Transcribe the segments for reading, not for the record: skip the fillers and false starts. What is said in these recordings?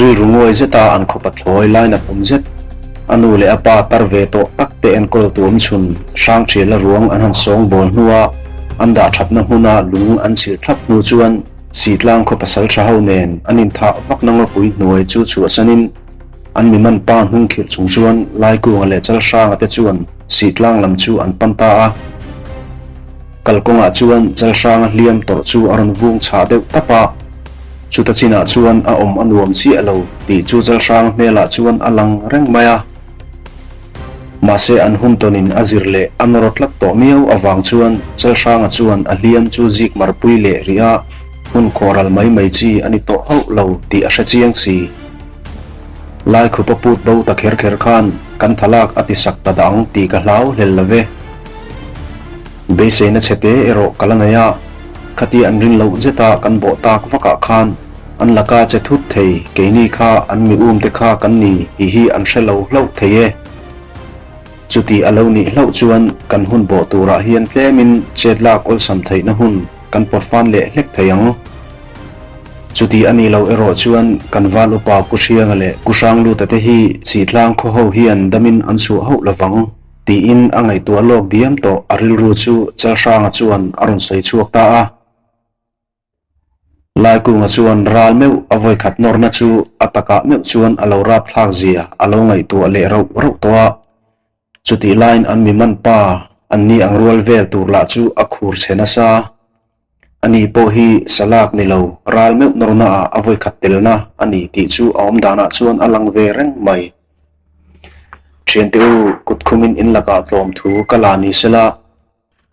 Rilru nguai zeta an khaw pathlawi lainat awm zet, a nu leh a pa tar ve tawh tak te enkawl tu awm chhun Hrangṭhiala ruang an han sawngbawl hnua an dah ṭhatna hmuna lung an chhilh thlap hnu chuan Sitlang khaw pasal ṭha ho nen an inthah vakna ngawpui hnuai chu chhuahsanin an mi man pa hnung khirh chung chuan Laikunga leh Chalhranga te chuan Sitlang lam chu an pan ta a. Kalkawngah chuan Chalhranga hliam tawrh chu a rawn vung chhah deuh tap a. Chuta chinah chuan a awm a nuam chiah lo tih chu Chalhranga hmelah chuan a lang reng mai a. Mahse an hun tawnin a zir leh a nawr tlat tawh miau avang chuan Chalhranga chuan a hliam chu zik marpui leh rih a, hmun khawral mai mai chi a ni tawh hauh lo tih a hre chiang si. Laikhupa put bo ta kher kher khan kan thalak a ti sak ta dang tih ka hlau hlel lo ve. Beiseina chhete erawh ka la nei a, khatia an rin loh zeta kan bawh tak vakah khan an laka che thut thei keini kha an mi um te kha kan ni tih hi an hre lo hlauh thei e. Chuti a lo nih hlauh chuan kan hun bawh turah hian tlemin chet lak awlsam theihna hun kan pawt fan leh hlek thei ang. Chuti a nih loh erawh chuan kan val upa Ku Hrianga leh Ku Hrangluta te hi Sitlang khaw ho hian damin an chhuah hauh lovang. Tiin a ngaihtuah lawk diam tawh a rilru chu Chalhranga chuan a rawn sawi chhuak ta a. Laikunga chuan ral meuh a vawikhat nawrna chu a takah meuh chuan a lo rap thlak zia a lo ngaihtuah leh rauh rauh tawh a. Chutih laiin an mi man pa an ni ang rual vel tur lah chu a khur chhe nasa. Ani pawh hi salak ni lo ral meuh nawrna ah a vawikhat telna a ni tih chu a awm danah chuan a lang ve reng mai. Thiante u, kut khumin in lakah tlawm thu ka la ni sela,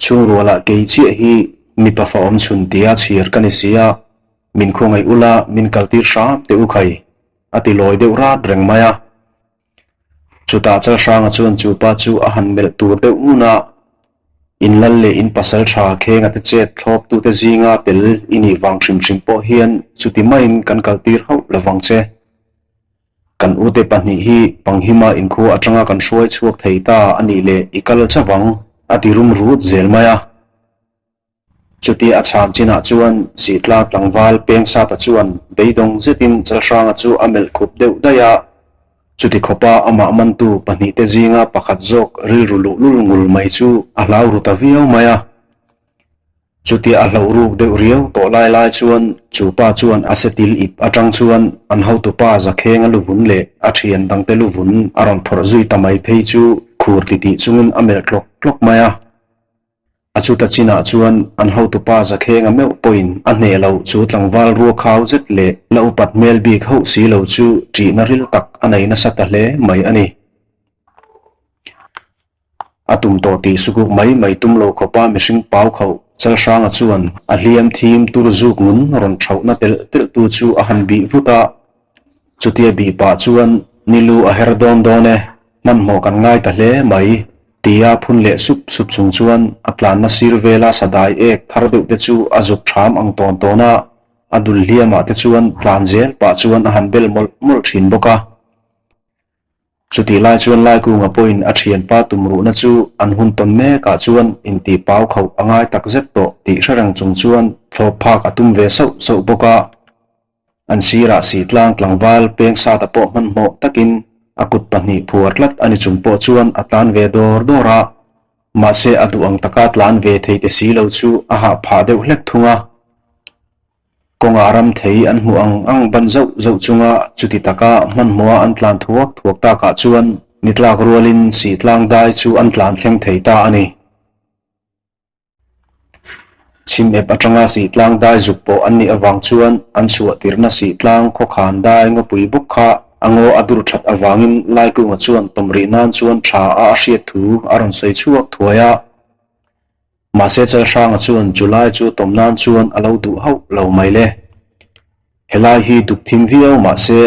chhungrualah kei chiah hi mipa fa awm chhun tia chhir ka ni si a, min khawngaih ula min kaltir hram teh u khai, a ti lawi deuh rat reng mai a. Chutah Chalhranga chuan chu pa chu a han melh tur deuh ngun a, In lal leh in pasal tha khenga te chet thlawp tute zinga tel i nih vang hrim hrim pawh hian chuti maiin kan kaltir hauh lovang che. Kan ute pahnih hi Panghima inkhua atanga kan hruai chhuak thei ta a nih leh i kal chavang a ti rum rut zel mai a. Chutia a chhan chinah chuan Sitla tlangval Pengsata chuan beidawng zetin Chalhranga chu a melh khup deuh daih a. Chuti khawpa amah mantu pahnihte zinga pakhat zawk rilru luhlul ngul mai chu a hlau ru ta viau mai a. Chutia a hlauh ruk deuh riau tawh lai lai chuan chu pa chuan a setil ip atang chuan an hotupa Zakhenga luvun leh a thian dangte luvun a rawn phawrh zui ta mai phei chu khur titih chungin a melh tlawk tlawk mai a. A chuta chinah chuan an hotupa Zakhenga meuh pawhin a hneh loh chu tlangval ruakhau zet leh la upat hmel bik hauh si lo chu ṭihna ril tak a nei nasa ta hle mai a ni. A tum tawh tih sukuk mai mai tum lo khawpa mihring pau khauh Chalhranga chuan a hliam thim tur zuk ngun rawn thauhna telh telh tu chu a han bih vut a. Chutia bih pah chuan Nilu a her dawn dawn e, hmanhmawh kan ngai ta hle mai tia phun leh sup sup chung chuan a tlanna sir vela sadai ek thar deuh te chu a zuk ṭham ang tawn tawn a, a dul hliamah te chuan tlan zel pah chuan a han bel mawlh mawlh ṭhin bawk a. Chutih lai chuan Laikunga pawhin a thianpa tumruhna chu an hun tawn mekah chuan intih pau khauh a ngai tak zet tawh tih hre reng chung chuan thlawp phak a tum ve sauh sauh bawk a. An sirah Sitlang tlangval Pengsata pawh hmanhmawh takin a kut pahnih phuar tlat a ni chung pawh chuan a tlan ve dawr dawr a. Mahse a duh ang taka tlan ve thei te si lo chu a hah phah deuh hlek thung a. Kawngah ram thei an hmuh ang ang ban zauh zauh chunga chuti taka hmanhmawha an tlan thuak thuak takah chuan ni tlak rualin Sihtlang dai chu an tlan thleng thei ta a ni. Chhim ep atanga Sihtlang dai zuk pawh an nih avang chuan an chhuah tirhna Sihtlang khawkhan dai ngawpui bawk kha a ngaw a dur that avangin Laikunga chuan tawmrih nan chuan tha a a hriat thu a rawn sawi chhuak thuai a. Mahse Chalhranga chuan July chu tawm nan chuan a lo duh hauh lo mai le. Helai hi duk thim viau mahse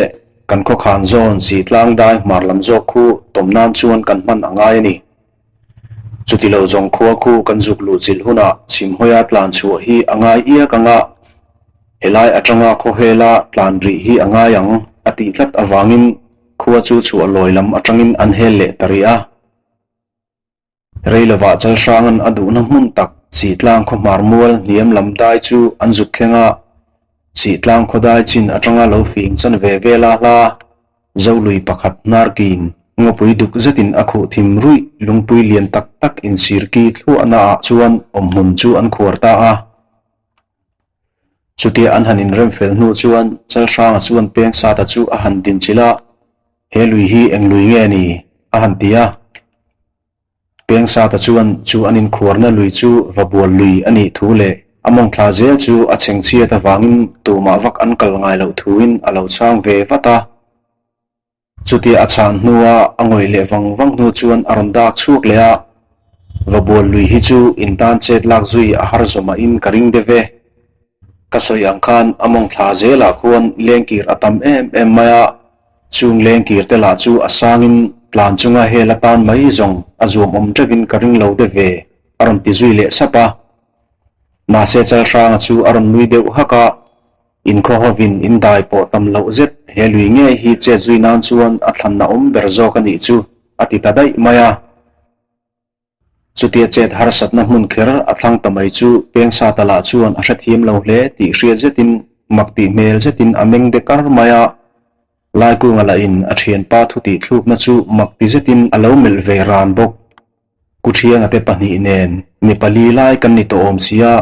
kan khawkhan zawn si tlang dai hmar lam zawk khu tawm nan chuan kan hman a ngai a ni. Chuti lo zawng khua khu kan zuk luh chilh hunah chhimhawia tlan chhuah hi a ngai iak anga helai atanga khawhela tlan rih hi a ngai ang a tih tlat avangin khua chu chhuah lawi lam atangin an hel leh ta rih a. Rei lovah Chalhranga'n a duhna hmun tak Sitlang khaw hmar mual hniam lam dai chu an zuk thleng a. Sihtlang khawdai chin atanga lo fing chan ve vel a hla Zolui pakhat hnarkin ngawpui duk zetin a khuh thim ruih lungpui lian tak tak insirki thluahna ah chuan awmhmun chu an khuar ta a. Chutia an han inrem fel hnu chuan Chalhranga chuan Pengsata chu a han dinchilh a, He lui hi eng lui nge ni? a han ti a. Pengsata chuan chu an inkhuarna lui chu va bual lui a nih thu leh a mawng thla zel chu a chhengchhiat avangin tumah vak an kal ngai loh thuin a lo chhang ve vat a. Chutia a chhan hnua a ngawih leh vang vang hnu chuan a rawn dak chhuak leh a, Va bual lui hi chu intan chet lak zui a har zawmahin ka ring deuh e. Ka sawi ang khan a mawng thla zelah khuan lengkir a tam em em mai a, chung lengkir te lah chu a sangin tlan chunga hel atan mai zawng a zuamawm teuhin ka ring lo deuh ve, a rawn ti zui leh sap a. Mahse Chalhranga chu a rawn nui deuh hak a, Inkhaw hovin in dai pawh tam loh zet he lui ngei hi chet zui nan chuan a thlanna awm ber zawk a nih chu, a ti ta daih mai a. Chutia chet harsatna hmun kher a thlang ta mai chu Pengsata lah chuan a hrethiam lo hle tih hriat zetin mak tih hmel zetin a meng de kar mai a. Laikunga lahin a thianpa thutih thlukna chu mak ti zetin a lo melh ve ran bawk. Kuthianga te pahnih nen mi pali lai kan ni tawh awm sia,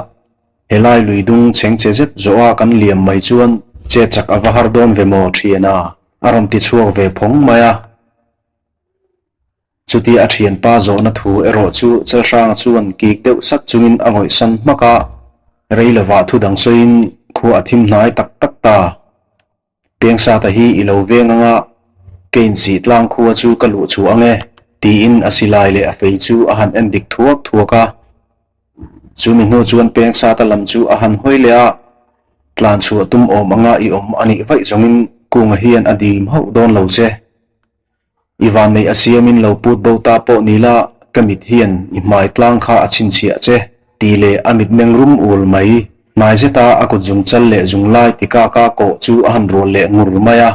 helai lui dung chhengchhe zet zawha kan liam mai chuan che chak a va har dawn ve maw thiana a rawn ti chhuak ve phawng mai a. Chutia a thianpa zawhna thu erawh chu Chalhranga chuan kik deuh sak chungin a ngawihsan hmak a, rei lovah thu dang sawiin khua a thim hnai tak tak ta. Pengsata hi i lo veng anga kein sih tlang khua chu ka luh chhuah ang e, tiin a silai leh a fei chu a han en dik thuak thuak a. Chumi hnu chuan Pengsata lam chu a han hawi leh a, tlan chhuah tum awm anga i awm a nih vaih zawngin Kunga hian a dim hauh dawn lo che. I vanneih a siamin lo put bo ta pawh ni la, ka mit hian i hmai tlang kha a chhinchhiah che, tih leh a mitmeng rum ul mai. Hnai zeta a kut zung chal leh zung lai tikaka kawh chu a han rual leh ngur mai a.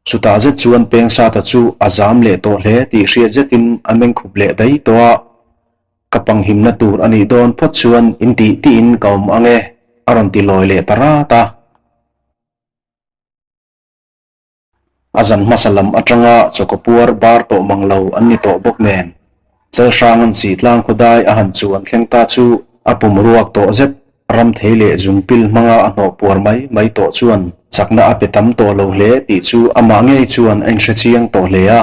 Chutah zet chuan Pengsata chu a zam leh tawh hle tih hriat zetin a meng khup leh daih tawh a. Ka panghimna tur a nih dawn phawt chuan intih tiin ka awm ang e, a rawn ti lawi leh ta rat a. A zan hmasa lam atanga chawkapuar bar tawh mang lo an ni tawh bawk nen, Chalhranga'n Sihtlang khawdai a han chu an thleng ta chu a pum ruak tawh zet, ram thei leh zungpil hmanga a hnawh puar mai mai tawh chuan chakna a pe tam tawh lo hle tih chu amah ngei chuan a inhre chiang tawh hle a.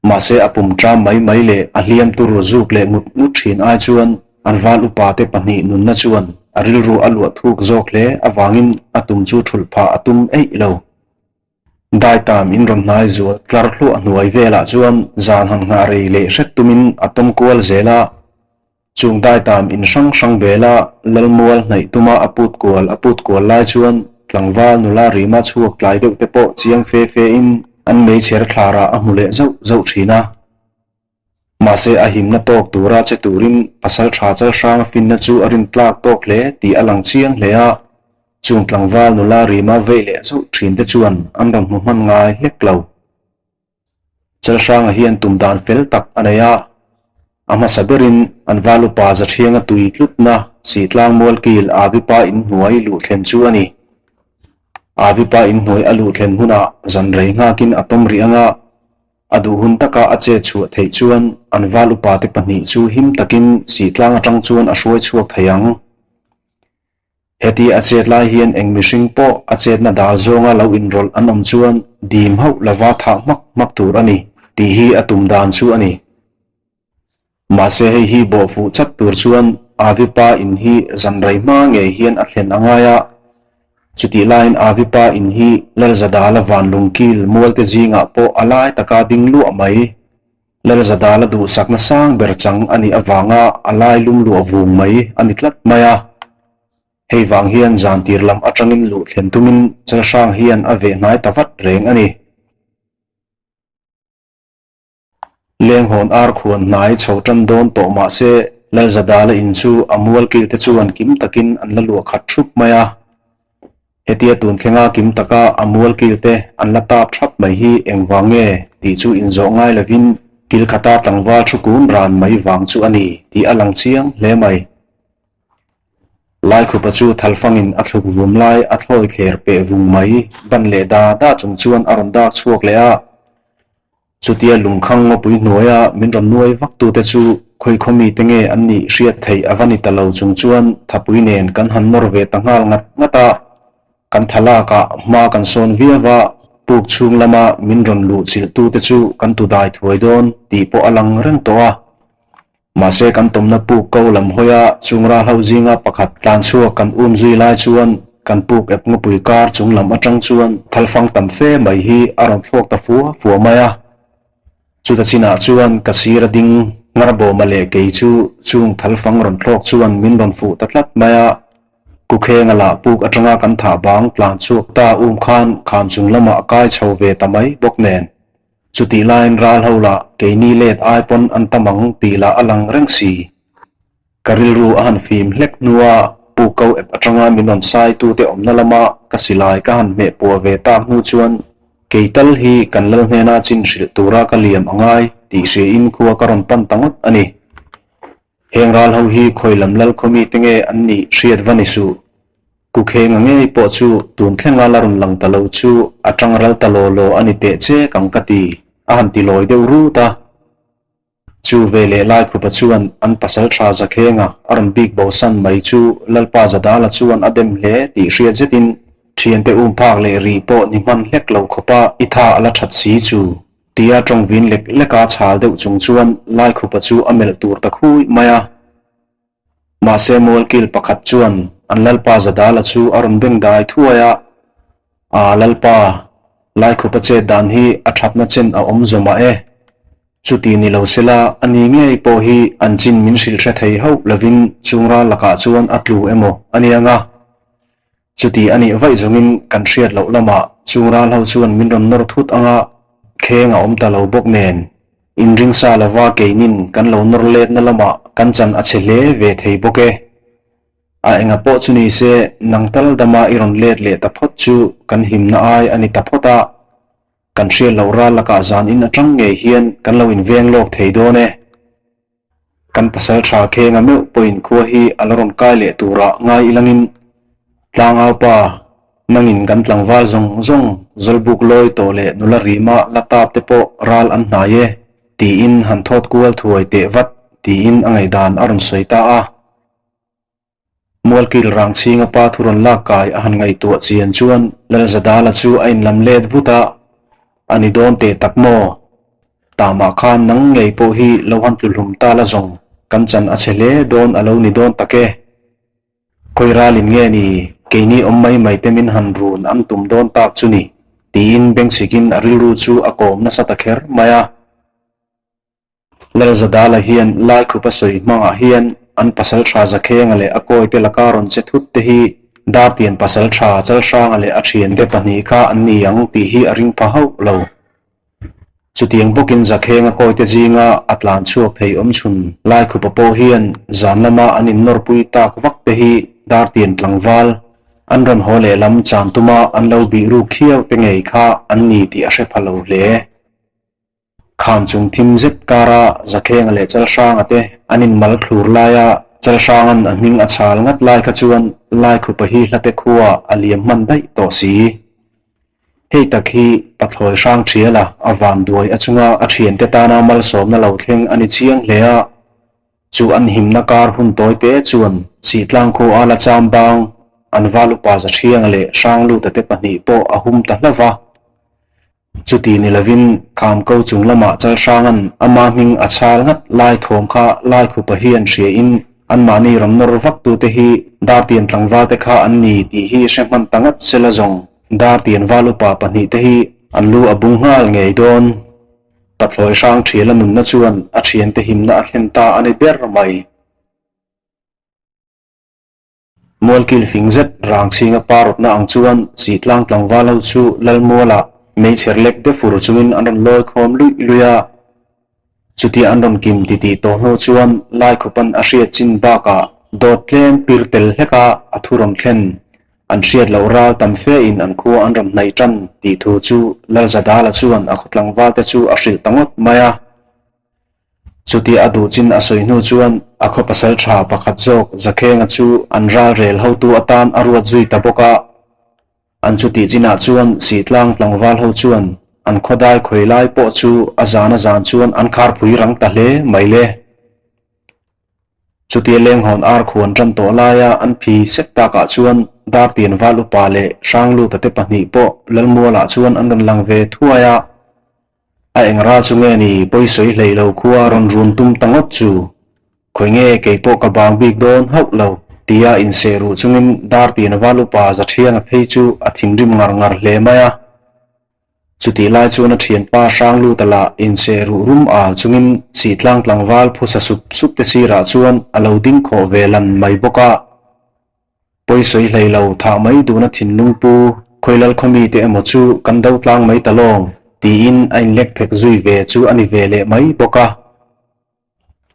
Mahse a pum ṭam mai mai leh a hliam tur zuk leh ngut ngut ṭhin ai chuan an val upa te pahnih nunna chuan a rilru a luah thuk zawk hle avangin a tum chu ṭhulh phah a tum eih lo. Daitam in rawn hnai zual tlar hluah hnuai velah chuan zan han nghah rei leh hret tumin a tawm kual zel a. Chung daitam in hrang hrang bela Lalmual hnaih tuma a put kual a put kual lai chuan tlangval nula rima chhuak tlai deuh te pawh chiang fe fe in an meichher thlarah a hmu leh zauh zauh thin a. Mahse a himna tawk tura che turin pasal tha chal hranga finna chu a rin tlak tawk hle tih a lang chiang hle a. Chung tlangval nula rima vei leh zauh thin te chuan an rawn hmu hman ngai hlek lo. Chalhranga hian tum dan fel tak a nei a, a hmasa berin an val upa Zathianga tui tlutna Sihtlang Mualkil Avipa inhnuai luh thlen chu a ni. Avipa inhnuai a luh thlen hunah zan rei nghakin a tawm rih anga a duh hun taka a chet chhuah theih chuan an val upate pahnih chu him takin Sihtlang atang chuan a hruai chhuak thei ang. Heti a chet lai hian eng mihring pawh a chetna dal zawnga lo inrawlh an awm chuan dim hauh lova thah hmak hmak tur a ni tih hi a tum dan chu a ni. Mahse hei hi bawhfuh chat tur chuan Avipa in hi zan rei hma ngei hian a thlen a ngai a, chutih laiin Avipa in hi Lalzadala Vanlungkil mualte zingah pawh a lai taka ding luah mai. Lalzadala duhsakna sang ber chang a nih avanga a lai lum luah vung mai a ni tlat mai a. Hei vang hian zan tir lam atangin luh thlen tumin Chalhrang hian a veh hnai ta vat reng a ni. Lenghawn ar khuan hnai chho tan dawn tawh mah se Lalzadala in chu a mualkil te chuan kim takin an la luah khat thup mai a. Hetia tun thlenga kim taka a mualkil te an la tap thap mai hi engvang nge tih chu inzawh ngai lovin kil khata tlangval thu kun ran mai vang chu a ni tih a lang chiang hle mai. Laikhupa chu thalfangin a thluk vum lai a thlawi thler peh vung mai ban leh da da chung chuan a rawn dak chhuak leh a. Chutia lungkhang ngawpui hnuaia min rawn nuai vak tute chu khawikhaw mite nge an nih hriat theih a va ni ta lo chung chuan thapui nen kan han nawr ve ta nghal ngat ngat a. Kan thalakah hma kan sawn viau va, puk chhung lama min rawn luh chilh tute chu kan tu dai thuai dawn tih pawh a lang reng tawh a. Mahse kan tawmna puk ko lam hawia chung ralho zinga pakhat tlan chhuak kan um zui lai chuan kan puk ep ngawpui kar chung lam atang chuan thalfang tam fe mai hi a rawn thlawk ta fua fua mai a. Chuta chinah chuan ka sir a ding ngar bawma leh kei chu chung thalfang rawn thlawk chuan min rawn fuh ta tlat mai a. Kukhenga lah puk atanga kan thah bang tlan chhuak ta um khan kham chung lamah a kai chho ve ta mai bawk nen. Chutih laiin ral ho lah keini let ai pawn an tam ang tih lah a lang reng si. Ka rilru a han fim hlek hnua Pu Ko ep atanga min rawn sai tute awmna lama ka silai ka han hmeh puah ve tak hnu chuan kei tal hi kan lal hnena chin hrilh tura ka liam a ngai tih hriain khua ka rawn pan ta ngawt a ni. Heng ral ho hi khawi lam lal khaw mite nge an nih hriat va ni suh. Kukhenga ngei pawh chu tun thlenga la rawn lang ta lo chu a tang ral ta law law a ni teh chek ang ka ti, a han ti lawi deuh rut a. Chu ve leh Laikhupa chuan an pasal tha Zakhenga a rawn bik bosan mai chu Lalpa Zadala chuan a dem hle tih hriat zetin thiante um phak leh rih pawh ni hman hlek lo khawpa i tha a la that si chu Tia tawng vin lek leka chhal deuh chung chuan Laikhupa chu a melh tur ta khui mai a. Mahse Mualkil pakhat chuan an Lalpa Zadala chu a rawn beng dai thuai a, Aa Lalpa, Laikhupa chet dan hi a thatna chen a awm zawm ah e. Chuti ni lo sela a ni ngei pawh hi an chin min hrilh hre thei hauh lovin chung ral lakah chuan a tlu emaw a nia nga. Chuti a nih vaih zawngin kan hriat loh lamah chung ral ho chuan min rawn nawr thut anga kheng a awm ta lo bawk nen inringsa lova keinin kan lo nawr letna lamah kan chan a chhe hle ve thei bawk e. A enga pawh chu ni se nang tal dama i rawn let leh ta phawt chu kan himna ai a ni ta phawt a, kan hriat loh ral lakah zan in atang ngei hian kan lo inveng lawk thei dawn e. Kan pasal tha khenga meuh pawhin khua hi a la rawn kai leh turah ngai ilangin Tlangau pa nangin kan tlangval zawng zawng Zawlbuk lawi tawh leh nula rima la tap te pawh ral an hnai e tiin han thawt kual thuai teh vat tiin a ngaihdan a rawn sawi ta a. Mualkil rang chhinga pa thu rawn lak kai a han ngaihtuah chian chuan Lalzadala chu a inlam let vut a, A ni dawn teh tak maw? Tamah khan nang ngei pawh hi lo han tlu hlum ta la zawng, kan chan a chhe hle dawn a lo ni dawn tak e. Khawi ralin nge ni, keini awm mai mai te min han run an tum dawn tak chu ni, tiin bengchhikin a rilru chu a kawm nasa ta kher mai a. Lalzadala hian Laikhupa sawi hmangah hian an pasal tha Zakhenga leh a kawite laka rawn che thut te hi Dartian pasal tha Chalhranga leh a thiante pahnih kha an ni ang tih hi a ring pha hauh lo. Chutiang bawkin Zakhenga kawite zinga a tlan chhuak thei awm chhun Laikhupa pawh hian zan lama an innawrpui tak vak te hi Dartian tlangval an rawn haw lehlam chan tuma an lo bih ruk khiau te ngei kha an ni tih a hre pha lo hle. Kham chung thim zet kara Zakhenga leh Chalhranga te an inmal thlur laia Chalhranga'n a hming a chhal ngat lai kha chuan Laikhupa hi hlate khua a liam hman daih tawh si. Hei tak hi Pathlawi hrang thiala a van duai a chunga a thiante tana malsawmna lo thleng a ni chiang hle a, chu an himna kar hun tawi te chuan Sihtlang khua a la cham bang an val upa Zathrianga leh Hrangluta te pahnih pawh a hum ta hlauh va. Chuti ni lovin Khamko chung lamah Chalhranga'n ama hming a chhal ngat lai thawm kha Laikhupa hi an hriain anmahni rawn nawr vak tute hi Dartian tlangvalte kha an ni tih hi hre hman ta ngat sela zawng Dartian valupa pahnihte hi an lu a bung nghal ngei dawn. Pathlawi hrang thiala nunna chuan a thiante himna a thlen ta a ni ber mai. Mualkil fing zet rang chhinga pa rawtna ang chuan Sihtlang tlangval ho chu Lalmualah meichher lek de fur chungin an rawn lawi khawm luih luih a. Chutia an rawn kim titih tawh hnu chuan Laikhupan a hriat chin bakah dawt tlem pir tel hleka a thu rawn thlen an hriat loh ral tam fe in an khua an rawn hnaih tan tih thu chu Lalzadala chuan a khaw tlangvalte chu a hrilh ta ngawt mai a. Chutia a duh chin a sawi hnu chuan. a khaw pasalṭha pakhat zawk Zakhenga chu an ralrel hotu atan a ruat zui ta bawk a. An chutih chinah chuan Sihtlang tlangval ho chuan an khawdai khawi lai pawh chu a zan a zan chuan an kharphui rang ta hle mai le. Chutia lenghawn ar khuan tan tawh laia an phi sek takah chuan Dartian val upa leh Hrangluta te pahnih pawh Lalmualah chuan an rawn lang ve thuai a. A eng ral chu nge ni pawisawi hlei lo khua rawn run tum ta ngawt chu? Khawi nge kei pawh ka bang bik dawn hauh lo tia inseh ruh chungin Dartian val upa Zathianga phei chu a thinrim ngar ngar hle mai a. Chutih lai chuan a thianpa Hrangluta lah inseh ruh rum al chungin Sihtlang tlangval phusa sup sup te sirah chuan a lo ding khawh ve lan mai bawk a. Pawisawi hlei lo thah mai duhna thinlung pu Khawilal khawmi te emaw chu kan do tlang mai ta lawng tiin a inlek phek zui ve chu a ni ve leh mai bawk a.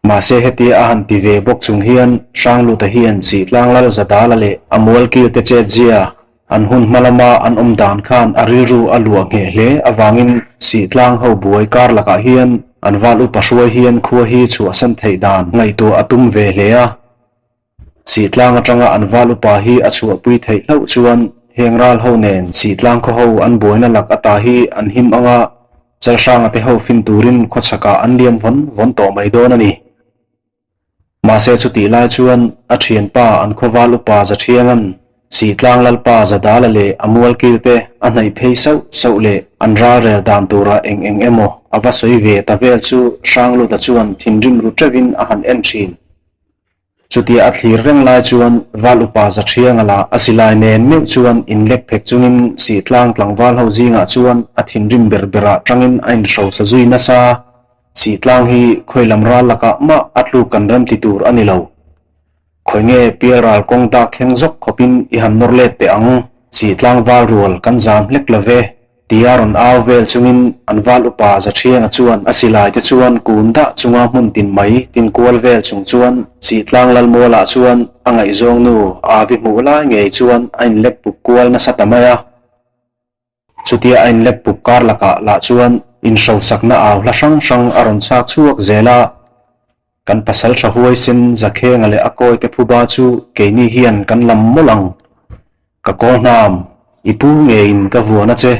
Mahse hetia a han ti ve bawk chung hian Hrangluta hian Sihtlang Lal Zadala leh a mualkil te chetzia an hun hma lama an awm dan khan a rilru a luah ngheh hle avangin Sihtlang ho buai kar lakah hian an val upa hruai hian khua hi chhuahsan theih dan ngaihtuah a tum ve hle a. Sihtlang atanga an val upa hi a chhuahpui theih hlauh chuan heng ral ho nen Sihtlang khaw ho an buaina lak ata hi an him anga Chalhranga te ho fin turin khawchhakah an liam vawn vawn tawh mai dawn a ni. Mahse chutih lai chuan a thianpa an khaw val upa Zathianga'n Sihtlang Lalpa Zadala leh a mualkil te a hnaih phei sauh sauh leh an ralrel dan turah eng eng emaw a va sawi ve ta vel chu Hrangluta chuan thinrim ru teuhin a han en thin. Chutia a thlir reng lai chuan Val upa Zathianga lah a silai nen meuh chuan inlek phek chungin Sihtlang tlangval ho zingah chuan a thinrim ber berah tangin a inhrosa zui nasa. Sihtlang hi khawi lam ral lakah mah a tluk kan rem ti tur a ni lo. Khawi nge pial ral kawng dak thleng zawk khawpin i han nawr let teh ang, Sihtlang val rual kan zam hlek lo ve. Tia rawn au vel chungin an val upa Zathianga chuan a silai te chuan kun dah chunga hmun tin mai tin kual vel chung chuan Sihtlang Lalmualah chuan a ngaihzawng nu Avi hmuh lai ngei chuan a inlek puk kual nasa ta mai a. Chutia a inlek puk kar lakah lah chuan inhrosakna au hla hrang hrang a rawn chhak chhuak zel a. Kan pasal tha huaisen Zakhenga leh a kawite phuba chu keini hian kan lam mawlh ang. Ka kaw hnam, i pu ngeiin ka vuan a che.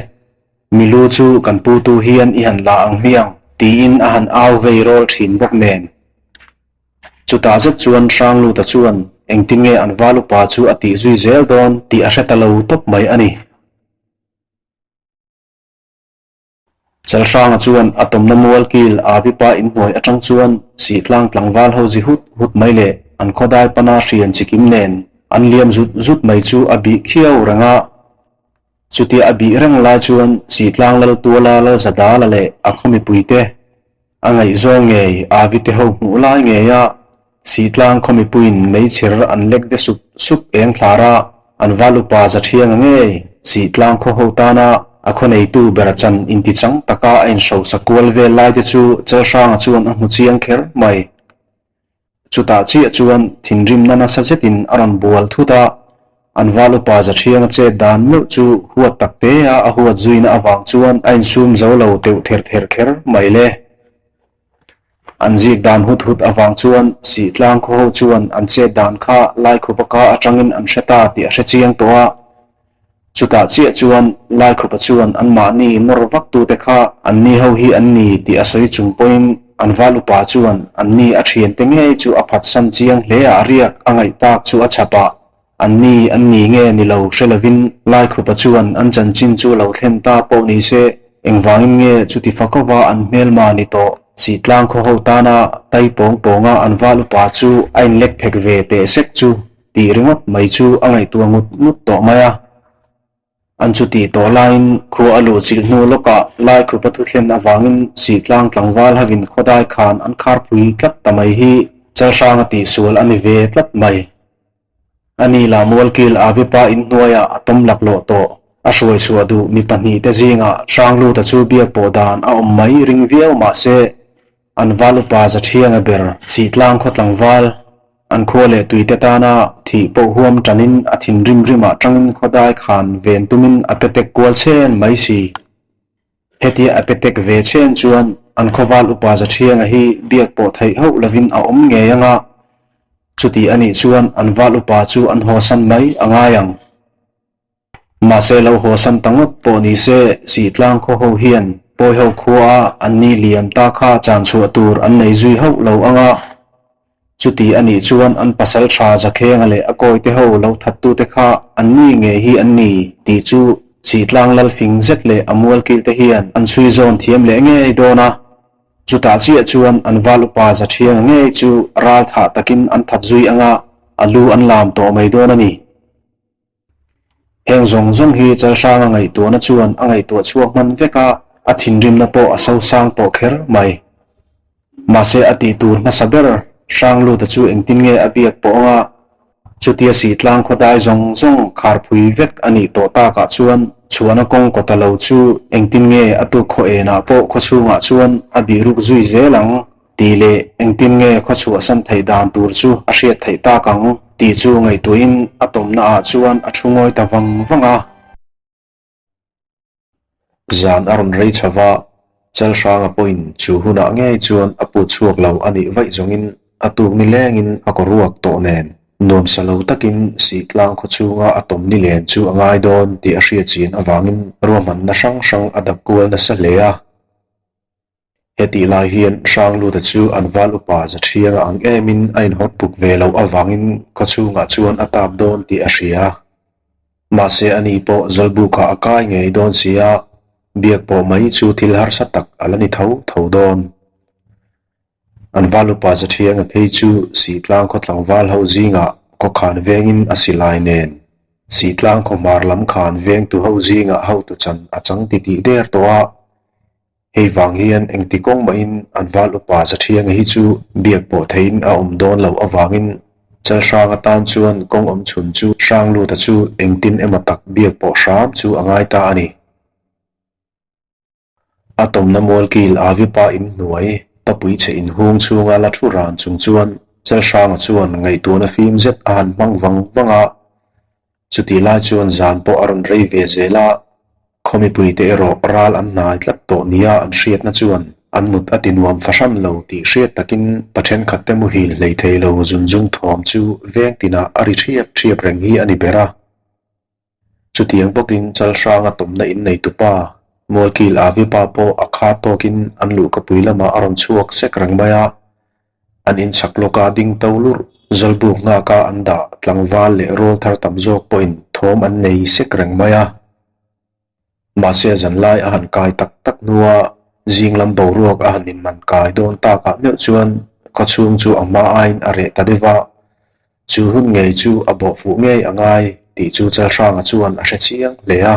Mi lu chu kan putu hian i han la ang hmiang, tiin a han au vei rawl thin bawk nen. Chutah zet chuan Hrangluta chuan engtin nge an val upa chu a tih zui zel dawn tih a hre ta lo tawp mai a ni. Chalhranga chuan a tawmna mual kil Avipa inhnuai atang chuan Sihtlang tlangval ho zi hut hut mai leh an khawdai pana hrian chikim nen an liam zut zut mai chu a bih khiau reng a. Chutia a bih reng lai chuan Sihtlang Lal Tuala Lal Zadala leh a khaw mipuite A ngaihzawng ngei Avi te ho hmuh lai ngei a, Sihtlang khaw mipuiin meichher an lek de sup sup eng thlar a, an val upa Zathianga ngei Sihtlang khaw ho tana a khaw neitu ber chan intichang taka a inhrosa kual vel lai te chu Chalhranga chuan a hmu chiang kher mai. Chutah chiah chuan thinrimna nasa zetin a rawn bual thut a, an val upa Zathianga chet dan meuh chu huat tak te a a huat zuina avang chuan a insum zo lo teuh ther ther kher mai le. An zik dan hut hut avang chuan Sihtlang khaw ho chuan an chet dan kha Laikhupa ka atangin an hre ta tih a hre chiang tawh a, Chutah chiah chuan Laikhupa chuan anmahni nawr vaktute kha anni ho hi an ni tih a sawi chung pawhin an val upa chuan anni a thiante ngei chu a phatsan chiang hle a riak a ngaih tak chu a chhap a, anni an ni nge ni lo hre lovin Laikhupa chuan an chanchin chu lo thlen ta pawh ni se engvangin nge chuti fakova an hmelma ni tawh Sihtlang khaw ho tana tai pawng pawnga an val upa chu a inlek phek ve teh sek chu Tih ringawt mai chu a ngaihtuah ngut ngut tawh mai a. An chu tih tawh laiin khua a luh chilh hnu lawkah Laikhupa thuthlen avangin Sihtlang tlangval hovin khawdai khan an kharpui tlat ta mai hi Chalhranga tihsual a ni ve tlat mai. A ni lah Mualkil Avipa inhnuaiah a tawm laklawh tawh. A hruai chhuah duh mi pahnihte zingah Hrangluta chu biak pawh dan a awm mai ring viau mahse An val upa Zathianga ber Sihtlang khaw tlangval an khua leh tuite tana thih pawh huam tanin a thinrim rimah tangin khawdai khan ven tumin a petek kual chen mai si. Hetia a petek ve chen chuan an khawval upa Zathianga hi biak pawh theih hauh lovin a awm ngei anga. Chuti a nih chuan an val upa chu an hawsan mai a ngai ang. Mahse lo hawsan ta ngawt pawh ni se, Sihtlang khaw ho hian Pawiho khua a an ni liam ta kha chan chhuah tur an nei zui hauh lo ang a. Chuti a nih chuan an pasal tha Zakhenga leh a kawite ho lo thattute kha an ni ngei hi an ni tih chu Sihtlang lal fing zet leh a mualkilte hian an chhui zawn thiam leh ngei dawn a. Chutah chiah chuan an val upa Zathianga ngei chu ral thah takin an that zui ang a, a lu an lam tawh mai dawn a ni. Heng zawng zawng hi Chalhranga ngaihtuahna chuan a ngaihtuah chhuak hman vek a, a thinrimna pawh a sosang tawh kher mai. Mahse a tih tur hmasa ber Hrangluta chu engtin nge a biak pawh anga chutia Sihtlang khawdai zawng zawng kharphui vek a nih tawh takah chuan chhuahna kawng kawta lo chu engtin nge a tuk khaw enah pawh khawchhungah chuan a bihruk zui zel ang Tih leh engtin nge khaw chhuahsan theih dan tur chu a hriat theih tak ang tih chu ngaihtuahin a tawmna ah chuan a thu ngawi ta vang vang a. Zan a rawn rei chho va, Chalhranga pawhin chu hunah ngei chuan a put chhuak lo a nih vaih zawngin a tuk ni lengin a kaw ruak tawh nen nuamsa lo takin Sihtlang khaw chhunga a tawm ni len chu a ngai dawn tih a hriat chin avangin ruahmanna hrang hrang a dap kual nasa hle a. Hetih lai hian Hrangluta chu an val upa Zathianga ang emin a inhawt buk ve loh avangin khawchhungah chuan a tap dawn tih a hria. Mahse ani pawh Zawlbukah a kai ngei dawn si a, biak pawh mai chu thil harsa tak a la ni tho tho dawn. An val upa Zathianga phei chu Sihtlang khaw tlangval ho zingah khawkhan vengin a silai nen Sihtlang khaw hmar lam khan vengtu ho zingah hotu chan a chang titih der tawh a, Hei vang hian engti kawng mahin an val upa Zathianga hi chu biak pawh theihin a awm dawn loh avangin Chalhrang atan chuan kawng awm chhun chu Hrangluta chu engtin emaw tak biak pawh hram chu a ngai ta a ni. A tawmna mualkil Avipa in hnuai papui chhe inhung chhunga la thu ran chung chuan Chalhranga chuan ngaihtuahna fim zet a han hmang vang vang a, Chutih lai chuan zan pawh a rawn rei ve zel a, khaw mipuite erawh ral an hnai tlat tawh nia an hriatna chuan an mut a ti nuam fahran lo tih hriat takin pa thenkhatte muhil hlei thei lo zun zung thawm chu veng tinah a ri thiap thiap reng hi a ni ber a. Chutiang bawkin Chalhranga tawmna innei tupa Mualkil Avipa pawh a kha tawkin an luhkapui lamah a rawn chhuak sek reng mai a, An inchak lawka ding to lurh, Zawlbuk nghaka an dah tlangval leh rawl thar tam zawk pawhin thawm an nei sek reng mai a. Mahse zanlai a han kai tak tak hnua zing lam boruak a han inman kai dawn takah meuh chuan khawchhung chu a hma aiin a reh ta deuh a, chu hun ngei chu a bawhfuh ngei a ngai tih chu Chalhranga chuan a hre chiang hle a.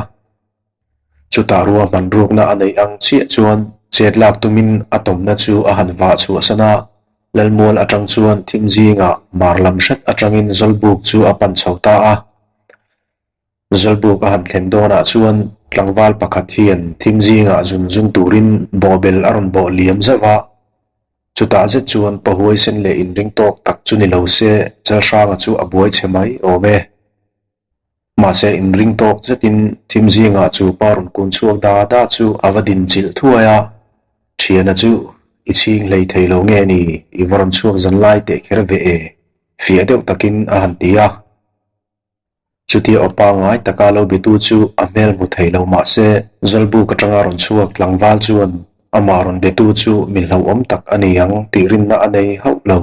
Chutah ruahman rukna a neih ang chiah chuan chet lak tumin a tawmna chu a han vah chhuahsan a, Lalmual atang chuan thim zingah mar lam hret atangin Zawlbuk chu a pan chho ta a. Zawlbuk a han thlen dawnah chuan tlangval pakhat hian thim zingah zun zung turin bawhbel a rawn bawh liam zauh a, chutah zet chuan pahuaisen leh inring tawk tak chu ni lo se Chalhranga chu a buai chhe mai awm e. Mahse inring tawk zetin thim zingah chu pa rawn kun chhuak da da chu a va din chilh thuai a, Thiana chu i chhing hlei thei lo nge ni, i va rawn chhuak zan lai teh kher ve e, fiah deuh takin a han ti a. Chutia aw pangngai taka lo bitu chu a hmel hmu thei lo mahse Zawlbuk atanga rawn chhuak tlangval chuan amah rawn betu chu mi hlauhawm tak a ni ang tih rinna a nei hauh lo.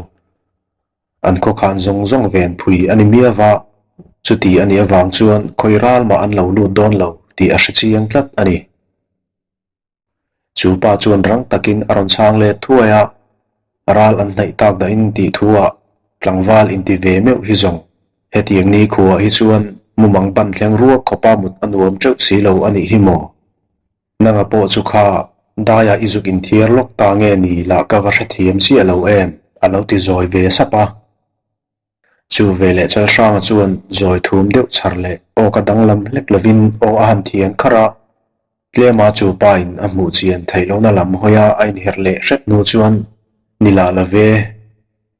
An khawkhan zawng zawng ven phui a ni miau va, chuti a nih avang chuan khawi ral mah an lo lut dawn lo tih a hre chiang tlat a ni. Chu pa chuan rang takin a rawn chhang let thuai a, ral an hnaih tak dahin tih thu-ah tlangval inti ve meuh hi zawng. Hetiang ni khuaah hi chuan mumang ban thleng ruak khawpa mut a nuam teuh si lo a nih hi maw? Nanga pawh chu kha daiah i zuk inthiar lawk ta nge ni lah ka va hrethiam chiah lo em? a lo ti zawi ve sap a. Chu veleh Chalhranga chuan zawi thum deuh chhar leh aw ka danglam hlek lovin aw a han thian kharh a. Tlema chu pa in a hmuh chian theih lohna lam hawi a a inherh leh hret hnu chuan ni lah lo ve.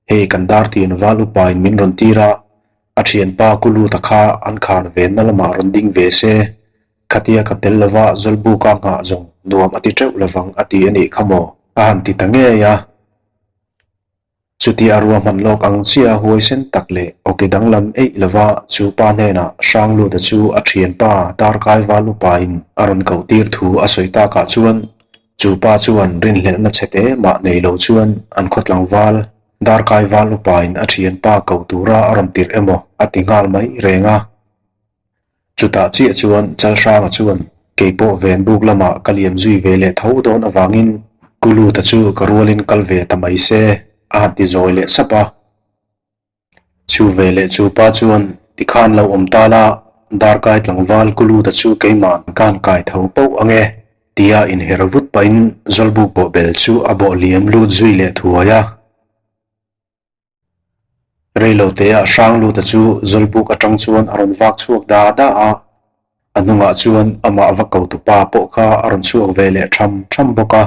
Hei kan dar tin val upa in min rawn tir a, a thianpa Kuluta kha an khan venna lamah rawn ding ve se, khatia ka tel lova Zawlbuka nghah zawng nuam a ti teuh lovang a ti a nih kha maw? A han ti ta ngei a. Chutia ruahman lawk ang chiah huaisen tak leh awki danglam eih lova chu pa hnenah Hrangluta chu a thianpa Darkai Val upain a rawn koh tir thu a sawi takah chuan chu pa chuan rinhlelhna chhete mah nei lo chuan an khaw tlangval Darkai Val upain a thianpa ko tura a rawn tirh emaw a ti nghal mai reng a. Chutah chiah chuan Chalhranga chuan keipawh venbuk lamah ka liam zui ve leh tho dawn avangin Kuluta chu ka rualin kal ve ta mai se a han ti zawi leh sap a. Chu ve leh chu pa chuan tikhan lo awm ta la, darkai tlangval Kuluta chu keimah kan kai tho poh ang e tia inher vut pahin Zawlbuk bawhbel chu a bawh liam lut zui leh thuai a. Reiloteah Hrangluta chu Zawlbuk atang chuan a rawn vak chhuak da da a, a hnungah chuan amah va ko tupa pawh kha a rawn chhuak ve leh tham tham bawk a.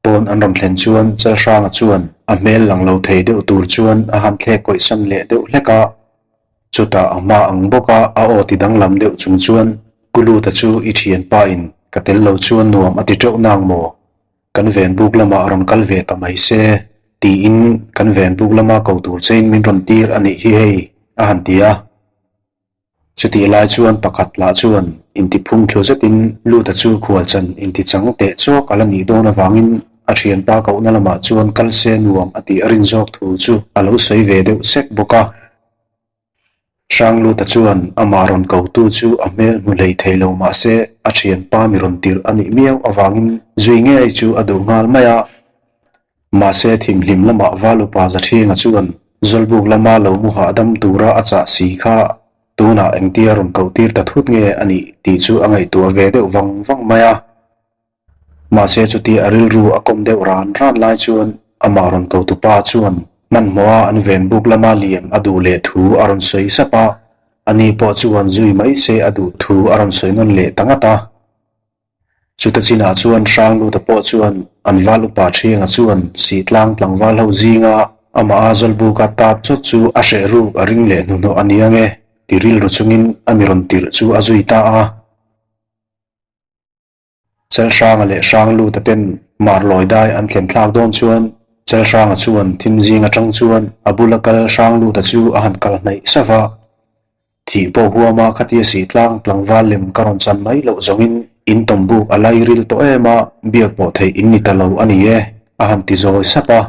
Pawn an rawn thlen chuan Chalhranga chuan a hmel lang lo thei deuh tur chuan a han thlek kawihsan leh deuh hlek a, chutah a hma ang bawka a aw ti danglam deuh chung chuan, Kuluta chu i thianpa in ka tel lo chuan nuam a ti teuh nang maw? Kan venbuk lamah rawn kal ve ta mai se, tiin kan venbuk lama ko tur chein min rawn tir a nih hi hei, a han ti a. Chutih lai chuan pakhat lah chuan intiphung thlu zetin Luta chu khualchan intichang teh chawk a la nih dawn avangin a thianpa kohna lamah chuan kal se nuam a tih a rin zawk thu chu a lo sawi ve deuh sek bawk a. Hrangluta chuan amah rawn kotu chu a hmel hmu hlei thei lo mah se a thianpa mi rawn tirh a nih miau avangin zui ngei chu a duh nghal mai a. Mahse thimhlim lamah Valupa Zathienga chuan Zawlbuk lama lo mu hahdam tura a chah si kha tunah engtia rawn koh tir ta thut nge a nih tih chu a ngaihtuah ve deuh vang vang mai a. Mahse chuti a rilru a kawm deuh ran ran lai chuan amah rawn ko tupa chuan hmanhmawha an venbuk lama liam a duh leh thu a rawn sawi sap a, ani pawh chuan zui mai se a duh thu a rawn sawi nawn leh ta ngat a. Chuta chinah chuan Hrangluta pawh chuan an val upa Thienga chuan Sihtlang tlangval ho zinga amah a Zawlbuka tap chawt chu a hreh ruk a ring leh hnuhnawh a nia nge ti rilru chungin a mi rawn tirh chu a zui ta a. Chelhranga leh Hrangluta ten Marlawi dai an thlen thlak dawn chuan Chelhranga chuan thim zing atang chuan a bula kal Hrangluta chu a han kal hnaih sava va. Thih pawh huama khatia sih tlang tlangval lem ka rawn chan mai loh zawngin in tawmbuk a lai ril tawh em a, biak pawh theih in ni ta lo a ni e, a han ti zawi sap a.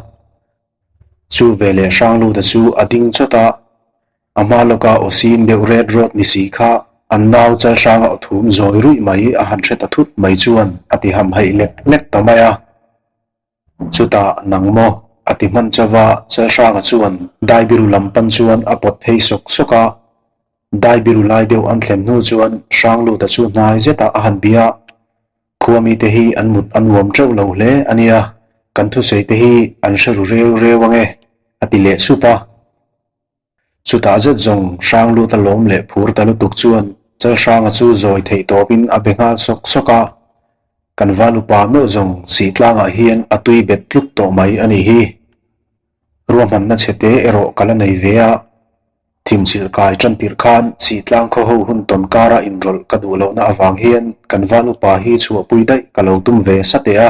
Chu veleh Hrangluta chu a ding chawt a, A hma lawka aw sin deuh ret rawt ni si kha an nau Chalhranga aw thum zawi ruih mai a han hre ta thut mai chuan a ti hamhaih lek lek ta mai a. Chutah nang maw? a ti hman chauh a, Chalhranga chuan Daibiru lam pan chuan a pawt phei sawk sawk a. Daibiru lai deuh an thlen hnu chuan Hrangluta chu hnai zetah a han bia a. Khua mite hi an mut a nuam teuh lo hle a nia, kan thusawi te hi an hre ru reu reu ange, a ti leh sup a. Chutah zet zawng Hrangluta lawm leh phur ta lutuk chuan Chalhranga chu zawi theih tawpin a be nghal sawk sawk a, Kan val upa meuh zawng Sihtlangah hian a tui bet tluk tawh mai a nih hi. Ruahmanna chhe te erawh ka la nei ve a, thimchilh kai tan tirh khan Sihtlang khaw ho hun tawn kara inrawlh ka duh lohna avang hian kan val upa hi chhuahpui daih ka lo tum ve sateh a.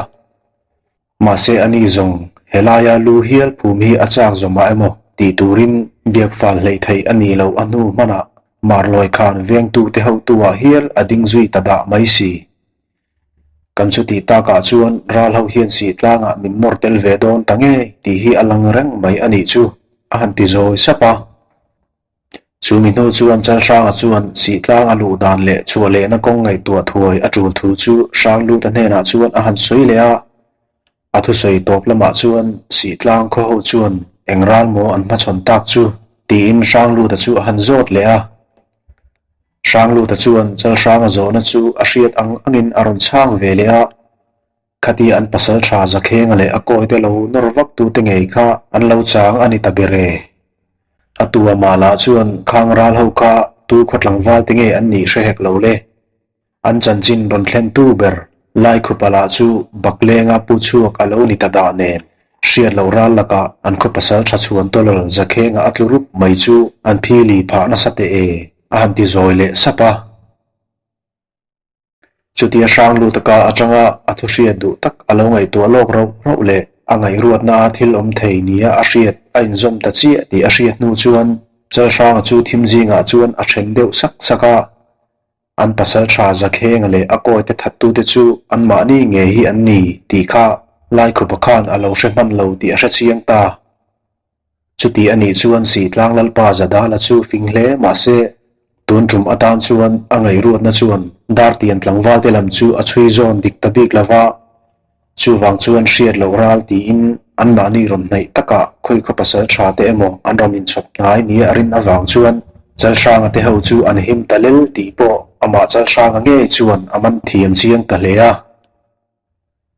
Mahse a ni zawng helaia lu hial phum hi a chak zawmah emaw tih turin biak fal hleih theih a nih loh a hnu hmanah Marlawi khan vengtute hotu-ah hial a ding zui ta dah mai si. Kan chutih takah chuan ral ho hian sihtlangah min nawr tel ve dawn ta ngei tih hi a lang reng mai a nih chu a han ti zawi sap a. Chu mi hnu chuan Chalhranga chuan Sihtlang a luh dan leh chhuah lehna kawng ngaihtuah thuai a tul thu chu Hrangluta hnenah chuan a han sawi leh a. A thusawi tawp lamah chuan Sihtlang khaw ho chuan eng ral maw an hmachhawn tak chu tiin Hrangluta chu a han zawt leh a. Hrangluta chuan Chalhranga zawhna chu a hriat ang angin a rawn chhang ve leh a. Khatia an pasal tha Zakhenga leh a kawite lo nawr vak tute ngei kha an lo chang a ni ta ber e. A tua mah lah chuan khang ral ho kha tu khaw tlangval te nge an nih hre hek lo le. An chanchin rawn thlen tu ber Laikhupa lah chu Baklenga pu chhuak a lo ni ta dah nen hriat loh ral lakah an khaw pasal tha chhuan tawlawl Zakhenga a tlu rup mai chu an phili phah nasa teh e a han ti zawi leh sap a. Chutia hrang lut a ka atanga a thu hriat duh tak a lo ngaihtuah lawk rauh rauh leh. a ngaihruatna a thil awm thei nia a hriat a inzawm ta chiah tih a hriat hnu chuan Chalhranga chu thim zingah chuan a then deuh sak sak a. An pasal tha Zakhenga leh a kawite thattute chu anmahni ngei hi an ni tih kha Laikhupa khan a lo hre hman lo tih a hre chiang ta. Chuti a nih chuan Sihtlang Lalpa Zadala chu fing hle mahse tun tum atan chuan a ngaihruatna chuan Dartian tlangvalte lam chu a chhui zawn dik ta bik lova, Chuvang chuan hriat loh ral tiin anmahni rawn hnaih takah khawikhaw pasal tha te emaw an rawn inchhawp hnai nia a rin avang chuan Chalhranga te ho chu an him ta lel tih pawh amah Chalhranga ngei chuan a man thiam chiang ta hle a.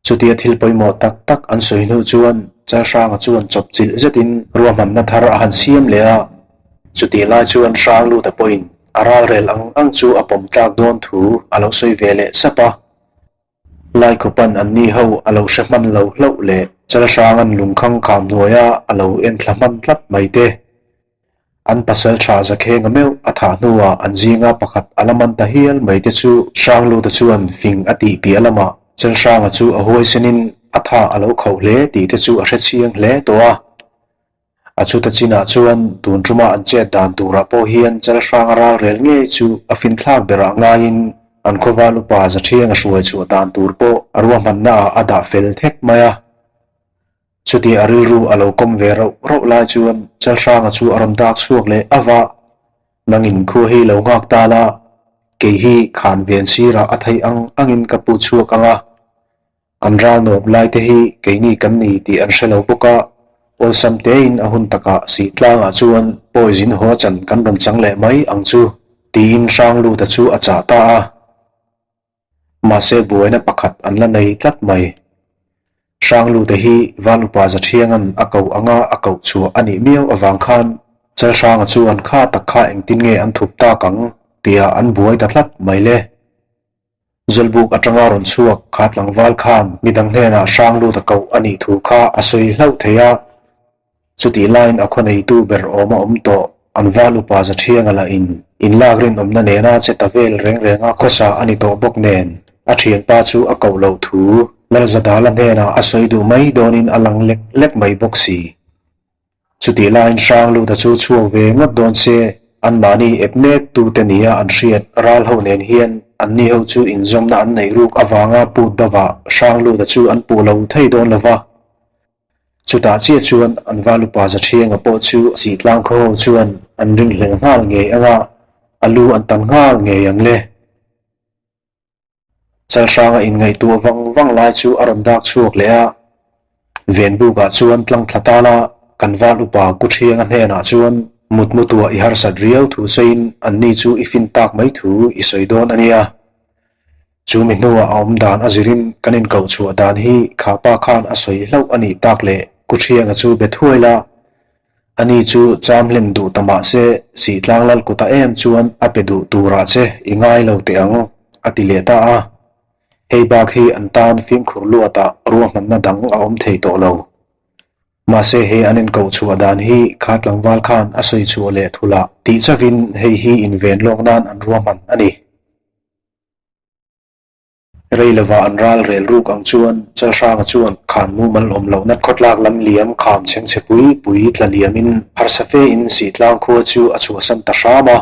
Chutia thil pawimawh tak tak an sawi hnu chuan Chalhranga chuan chawpchilh zetin ruahmanna thar a han siam leh a. Chutih lai chuan Hrangluta pawhin a ralrel ang ang chu a pawm tlak dawn thu a lo sawi ve leh sap a. Laikhupan anni ho a lo hre hman lo hlauh leh Chalhranga'n lungkhang kham hnuaia a lo enthla hman tlat mai te. An pasal tha Zakhenga meuh a thah hnuah an zinga pakhat a la man ta hial mai te chu Hrangluta chuan fing a tih piah lamah Chalhranga chu a huaisenin a tha a lo khauh hle tih te chu a hre chiang hle tawh a. A chuta chinah chuan tun tuma an chet dan turah pawh hian Chalhranga ralrel ngei chu a finthlak berah ngaiin an khawval upa Zathianga hruai chhuah dan tur pawh a ruahmannaah a dah fel thek mai a. Chutia a rilru a lo kawm ve rauh rauh lai chuan Chalhranga chu a rawn dak chhuak leh a va, Nangin khua hi lo nghak ta la, kei hi khan ven sirah a theih ang angin ka pu chhuak ang a. An ral nawp lai te hi keini kan ni tih an hre lo bawk a, awlsam tein a hun takah Sihtlangah chuan poison haw chan kan rawn chang leh mai ang chu tiin Hrangluta chu a chah ta a. Mahse buaina pakhat an la nei tlat mai. Hrangluta hi Val Upa Zathianga'n a koh anga a koh chhuah a nih miau avang khan Chalhranga chuan kha tak kha engtin nge an thup tak ang tia an buai ta tlat mai le. Zawlbuk atanga rawn chhuak kha tlangval khan midang hnenah hrang lut a koh a nih thu kha a sawi hlauh thei a. Chutih laiin a khaw neitu ber awm a awm tawh, an val upa Zathianga lah in inlak rinawmna nena che ta vel reng renga khawsa a ni tawh bawk nen a thianpa chu a koh loh thu Lalzadala hnenah a sawi duh mai dawnin a lang lek lek mai bawk si. Chutih laiin Hrangluta chu chhuak ve ngawt dawn se, anmahni ep mek tute nia an hriat ral ho nen hian anni ho chu inzawmna an neih ruk avanga put bavah Hrangluta chu an puh lo thei dawn lo va. Chutah chiah chuan an valupa Zathianga pawh chu Sihtlang khaw ho chuan an ringhlel nghal ngei anga a lu an tan nghal ngei ang le. Chalhranga inngaihtuah vang vang lai chu a rawn dak chhuak leh a, Venbukah chuan tlang thla tala kan val upa Kuthianga hnenah chuan mutmutuah i harsat riau thu sawiin anni chu i fin tak mai thu i sawi dawn a nia. Chu mi hnuah a awm dan a zirin kan inkoh chhuah dan hi kha pa khan a sawi hlauh a nih tak leh Kuthianga chu be thuai la, Ani chu cham hlen duh ta mah se, Sihtlang lal kuta em chuan a pe duh turah che i ngai lo teh ang, a ti leh ta a. Hei bak hi an tan fimkhur luatah ruahmanna dang a awm thei tawh lo. Mahse he an inkoh chhuah dan hi kha tlangval khan a sawi chhuah leh thulah tih chavin hei hi inven lawk nan an ruahman a ni. Rei lova an ral rel ruk ang chuan Chalhranga chuan khan mumal awm lohna khawtlak lam liam kham chhengchhe pui pui tla liamin harsa fe in Sihtlang khua chu a chhuahsan ta hram a.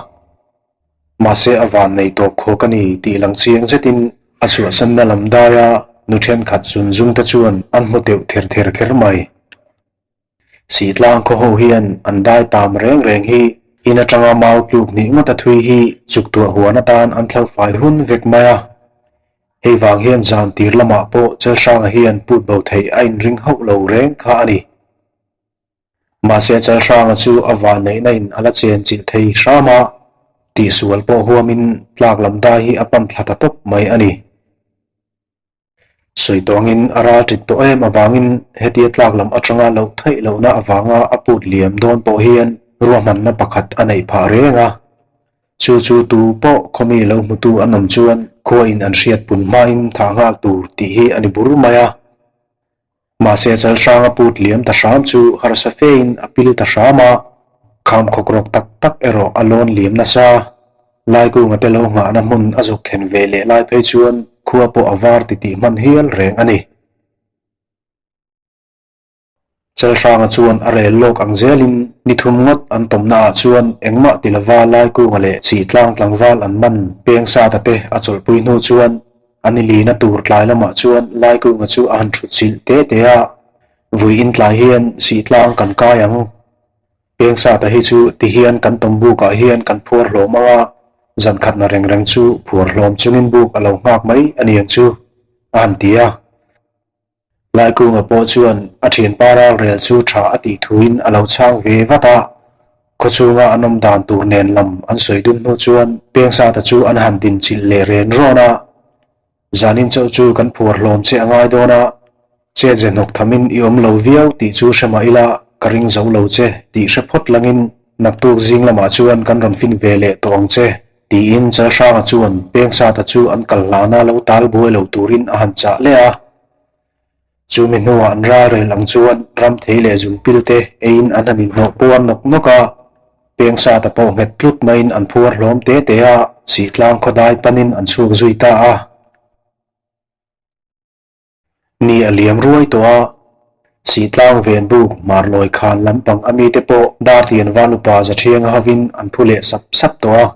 Mahse a van nei tawp khawk a ni tih lang chiang zetin a chhuahsanna lam daia nu thenkhat zun zung te chuan an hmu teuh ther ther kher mai. Sihtlang khaw ho hian an dai tam reng reng hi in atanga mau tluk hnih ngawt a thui hi chuk tuah huan atan an thlo fai hun vek mai a. Hei vang hian zan tir lamah pawh Chalhranga hian put bo theih a inring hauh lo reng kha a ni. Mahse Chalhranga chu a vanneihna in a la chen chilh thei hram a, tihsual pawh huamin tlak lam dai hi a pan thla ta tawp mai a ni. Sawi tawngin a ral ṭit tawh em avangin hetia tlak lam aṭanga loh theih lohna avanga a put liam dawn pawh hian ruahmanna pakhat a neih phah reng a. Chu chu tu pawh khawmi lo hmutu an awm chuan khuain an hriat pun hmain thah nghal tur tih hi a ni bur mai a. Mahse Chalhranga put liam ta hram chu harsa fein a pil ta hram a, kham khawkrawk tak tak erawh a lawn liam nasa. Laikunga te lo nghahna hmun a zuk thlen ve leh lai phei chuan khua pawh a var titih hman hial reng a ni. Chalhranga chuan a rel lawk ang zelin ni thum ngawt an tawmna ah chuan engmah ti lova Laikunga leh Sihtlang tlangval an man peng sa ta te a chawlhpui hnu chuan a ni lina tur tlai lamah chuan Laikunga chu a han thut chilh te te a, Vui in tlai hian Sihtlang kan kai ang. Peng sa ta hi chu ti hian kan tawm buk ah hian kan phuar hlawm ang a, zan khatna reng reng chu phuar hlawm chungin buk a lo nghak mai a niang chu a han ti a. Laikunga pawh chuan a thianpa ralrel chu tha a tih thuin a lo chhang ve vat a, khawchhunga an awm dan tur nen lam an sawi dun hnu chuan Pengsata chu an han din chilh leh ren rawn a. Zanin chauh chu kan phuar hlawm che a ngai dawn a, chet ze hnawk thamin i awm lo viau tih chu hre mah ila ka ring zo lo che tih hre phawt langin naktuk zing lamah chuan kan rawn fin ve leh tawh ang che tiin Chalhranga chuan Pengsata chu an kal hlana lo tal buai lo turin a han chah leh a. Chumi hnuah an ralrel ang chuan ramthei leh zunpil te eiin an han inhnawh puar nawk nawk a, Pengsata pawh nghet tlut maiin an phuar hlawm te te a, Sihtlang khawdai panin an chhuak zui ta a. Ni a liam ruai tawh a, Sihtlang venbuk Marlawi khan lampang a mite pawh Dartian Val upa Zathianga hovin an phu leh sap sap tawh a.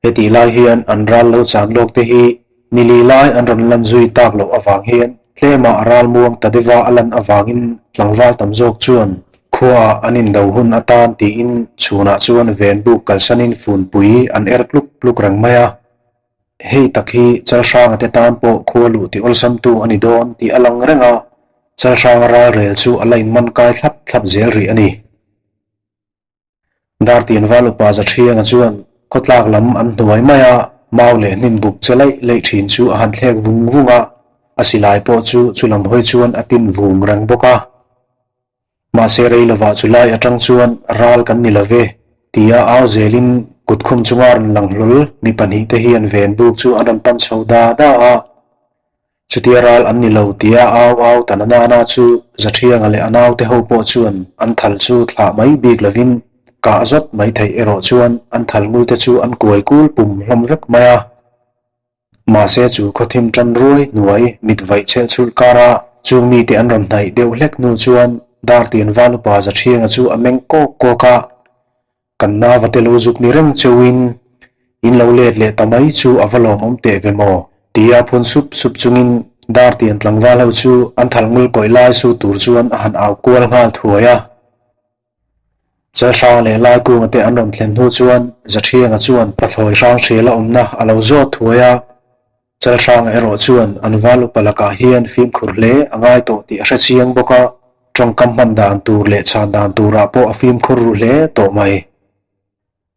Hetih lai hian an ral lo chan lawk te hi ni li lai an rawn lan zui tak loh avang hian tlema a ral muang ta deuha a lan avangin tlangval tam zawk chuan khuaah an indo hun atan tiin chhunah chuan venbuk kalsanin funpui an er tluk tluk reng mai a. Hei tak hi Chalhranga te tan pawh khua luh ti awlsamtu a ni dawn tih a lang reng a, Chalhranga ralrel chu a la inman kai thlap thlap zel rih a ni. Dartian val upa Zathianga chuan khawtlak lam an hnuai mai a, mau leh hnim buk che laih laih thin chu a han thlek vung vung a, a silai pawh chu chulam hawi chuan a tin vung reng bawk a. Mahse rei lovah chu lai atang chuan ral kan ni love tia au zelin kut khum chunga rawn lang hlawl mi pahnihte hian ven buk chu an rawn pan chho da da a. Chutia ral an ni lo tia au au ta na na chu Zathianga leh a naute ho pawh chuan an thal chu thlah mai bik lovin kah zawt mai theih erawh chuan an thal ngulte chu an kuai kul pum hlawm vek mai a. Mahse chu khawthim tan ruai hnuai mit vaih chhelh chhulh kara chung mite an rawn hnaih deuh hlek hnu chuan Dartian Val upa Zathianga chu a meng kawk kawk a. Kan nava te lo zuk ni reng cheuhin in lo let leh ta mai chu a va lawmawm teh ve maw? tia phun sup sup chungin Dartian tlangval ho chu an thal ngul kawih lai su tur chuan a han au kual nghal thuai a. Chalhrang leh Laikunga te an rawn thlen hnu chuan Zathianga chuan Pathlawi Hranghrela awmna a lo zawt thuai a. Chalhranga erawh chuan an val upa lakah hian fimkhur hle a ngai tawh tih a hre chiang bawk a, tawngkam hman dan tur leh chhan dan turah pawh a fimkhur ru hle tawh mai.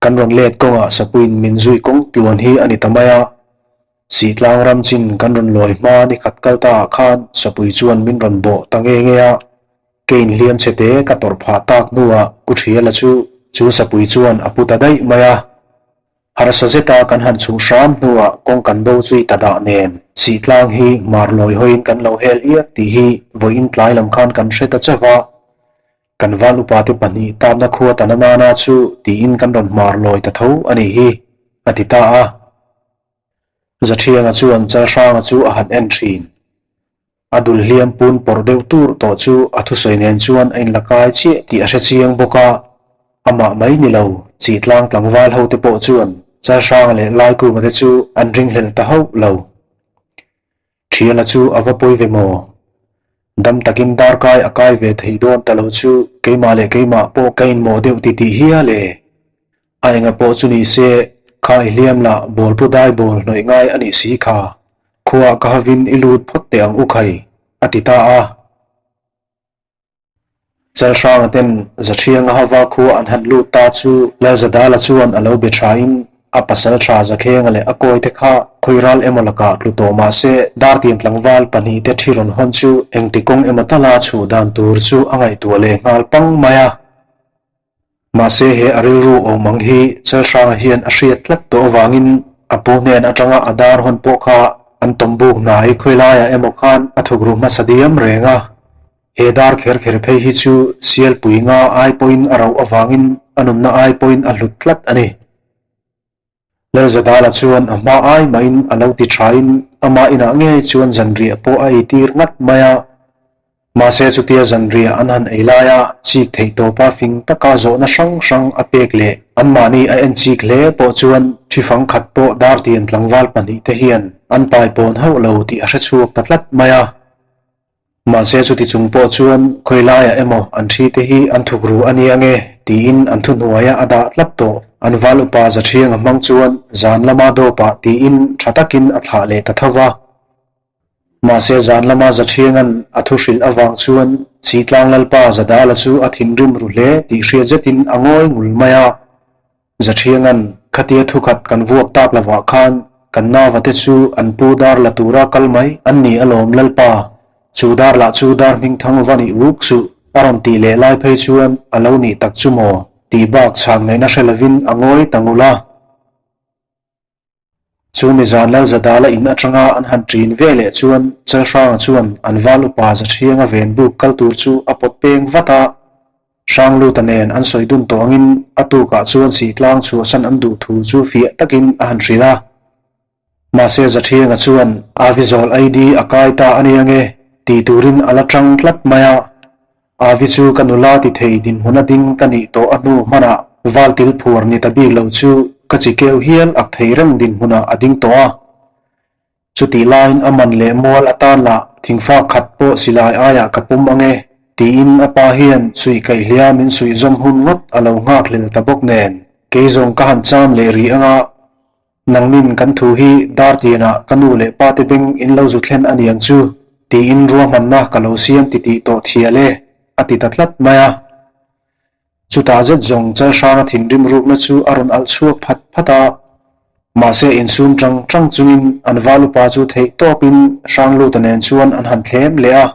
Kan rawn let kawngah Sapuiin min zui kawng tluan hi a ni ta mai a, Sihtlang ram chin kan rawn lawi hma ni khat kal ta ah khan Sapui chuan min rawn bawh ta nge nge a, ke inhliam chhe te ka tawrh phah tak hnuah Ku Thiala chu chu Sapui chuan a pu ta daih mai a. Harsa zeta kan han chhuh hram hnuah kawng kan bo zui ta dah nen Sihtlang hi hmar lawi hawiin kan lo hel iak tih hi vawiin tlai lam khan kan hre ta chauh a. Kan val upate pahnih tapna khua ta na nana chu tiin kan rawn hmar lawi ta tho a nih hi, a ti ta a. Zathianga chuan Chalhranga chu a han en thin. A dul hliam pun pawrh deuh tur tawh chu a thusawi nen chuan a inla kai chiah tih a hre chiang bawk a, amah mai ni lo Chitlang tlangval hote pawh chuan Chalhranga leh Laikunga te chu an ringhlel ta hauh lo. Thiala chu a va pawi ve maw? Dam takin darkai a kai ve thei dawn ta lo chu keimah leh keimah pawh ka inmawh deuh ti tih hial e. A enga pawh chu ni se, kha i hliam lah bawlpu dai bawl hnawih ngai a nih si kha, khuaah ka havin i lut phawt teh ang u khai, a ti ta a. Chalhranga ten Zathianga hava khua an han lut ta chu Lalzadala chuan a lo be thain a pasal tha Zakhenga leh a kawite kha khawiral emaw lakah tlu tawh mah se Dartian tlangval pahnihte thi rawn hawn chu engti kawng emaw tala chhuh dan tur chu a ngaihtuah leh nghal pang mai a. Mahse he a rilru awm ang hi Chalhranga hian a hriat tlat tawh avangin a pu hnen atanga a dar hawn pawh kha an tawmbuk hnai khawilaiah emaw khan a thukru hmasa diam reng a. He dar kher kher phei hi chu sialpui nga ai pawhin a rauh avangin a nunna ai pawhin a hlut tlat a ni. Lalzadala chuan a hma ai mahin a lo ti thain ama inah ngei chuan zanriah pawh a eitir ngat mai a. Mahse chutia zanriah an han ei laia chik theih tawpa fing taka zawhna hrang hrang a pek leh anmahni a en chik hle pawh chuan thi fang khat pawh Dartian tlangval pahnihte hian an paipawn hauh lo tih a hre chhuak ta tlat mai a. Mahse chuti chung pawh chuan khawi laiah emaw an thi te hi an thuk ru a nia nge tiin an thuhnuaia a dah tlat tawh. An val upa Zathianga hmang chuan zan lama dawpah tiin tha takin a thlah leh ta tho va. Mahse zan lama Zathianga'n a thu hrilh avang chuan Sitlang Lalpa Zadala chu a thinrim ru hle tih hriat zetin a ngawi ngul mai a. Zathianga'n khatia thukhat kan vuak tak lovah khan kan nava te chu an pu dar la tura kal mai an ni alawm Lalpa, chu dar lah chu dar hmingthang va nih uk suh a rawn tih leh lai phei chuan a lo nih tak chu maw tih bak chhan ngaihna hre lovin a ngawi ta ngul a. Chu mizan Lalzadala in atanga an han ṭin ve leh chuan Chalhranga chuan an val upa Zathianga ven buk kal tur chu a pawt peng vat a. Hrangluta nen an sawi dun tawh angin a tukah chuan Sihtlang chhuahsan an duh thu chu fiah takin a han hrilh a. Mahse Zathianga chuan Avizawl ID a kai ta a nia nge tih turin a la ṭang tlat mai a. Avi chu ka nula ti thei dinhmun a ding ka nih tawh a hnu hmanah valtil phuar ni ta bik lo chu ka chi keuh hial ak thei reng dinhmunah a ding tawh a. Chutih laiin a man leh mual atan lah thingfa khat pawh silai aiah ka pawm ange tiin a pa hian suih kaih hlia min suih zawm hun ngawt a lo nghak hlel ta bawk nen kei zawng ka han cham leh rih anga Nangnin kan thu hi Dartianah ka nu leh pa te beng in lo zu thlen a niang chu tiin ruahmanna ka lo siam ti tih tawh thial e, a ti ta tlat mai a. Chutah zet zawng Chalhranga thinrim rukna chu a rawn alh chhuak phat phat a. Mahse insum chang chang chungin an valupa chu theih tawpin Hrangluta nen chuan an han thlem leh a.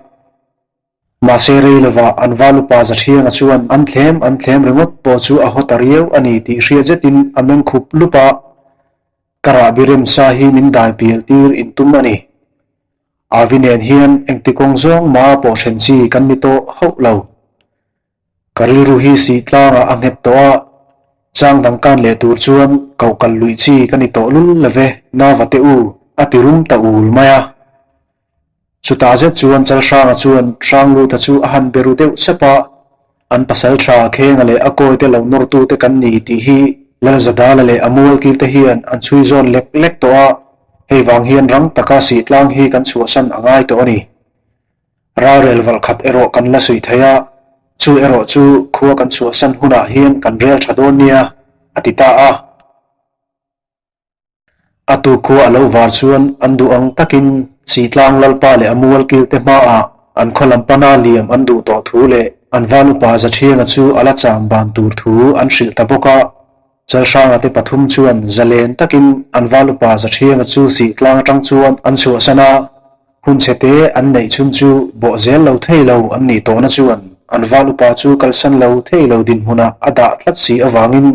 Mahse rei lovah an valupa Zathianga chuan an thlem an thlem ringawt pawh chu a haw ta riau a ni tih hriat zetin a meng khup lup a, ka rahbi remsa hi min dai pial tir in tum a ni. Avi nen hian engti kawng zawng ma pawh hren chi kan ni tawh hauh lo. Ka rilru hi sih tlangah a nghet tawh a, chang dang kan leh tur chuan koh kal luih chi ka ni tawh lul love Nava te u a ti rum ta ul mai a. Chutah zet chuan Chalhranga chuan Hrangluta chu a han be ru deuh sep a, an pasaltha Khenga leh a kawite lo nawrtute kan ni tih hi Lalzadala leh a mualkilte hian an chhui zawn lek lek tawh a, hei vang hian rang taka Sihtlang hi kan chhuahsan a ngai tawh a ni. Ralrel valh khat erawh kan la suih thei a, chu erawh chu khua kan chhuahsan hunah hian kan rel tha dawn nia, a ti ta a. A tukhua a lo var chuan an duh ang takin Sitlang Lalpa leh a mualkilte hmaah an khaw lam pana liam an duh tawh thu leh an val upa Zathianga chu a la cham ban tur thu an hrilh ta bawk a. Chalhranga te pathum chuan zalen takin an val upa Zathianga chu Sihtlang atang chuan an chhuahsan a. Hun chhe te an neih chhun chu bawh zel lo thei lo an nih tawhna chuan an val upa chu kalsan lo thei lo dinhmunah a dah tlat si avangin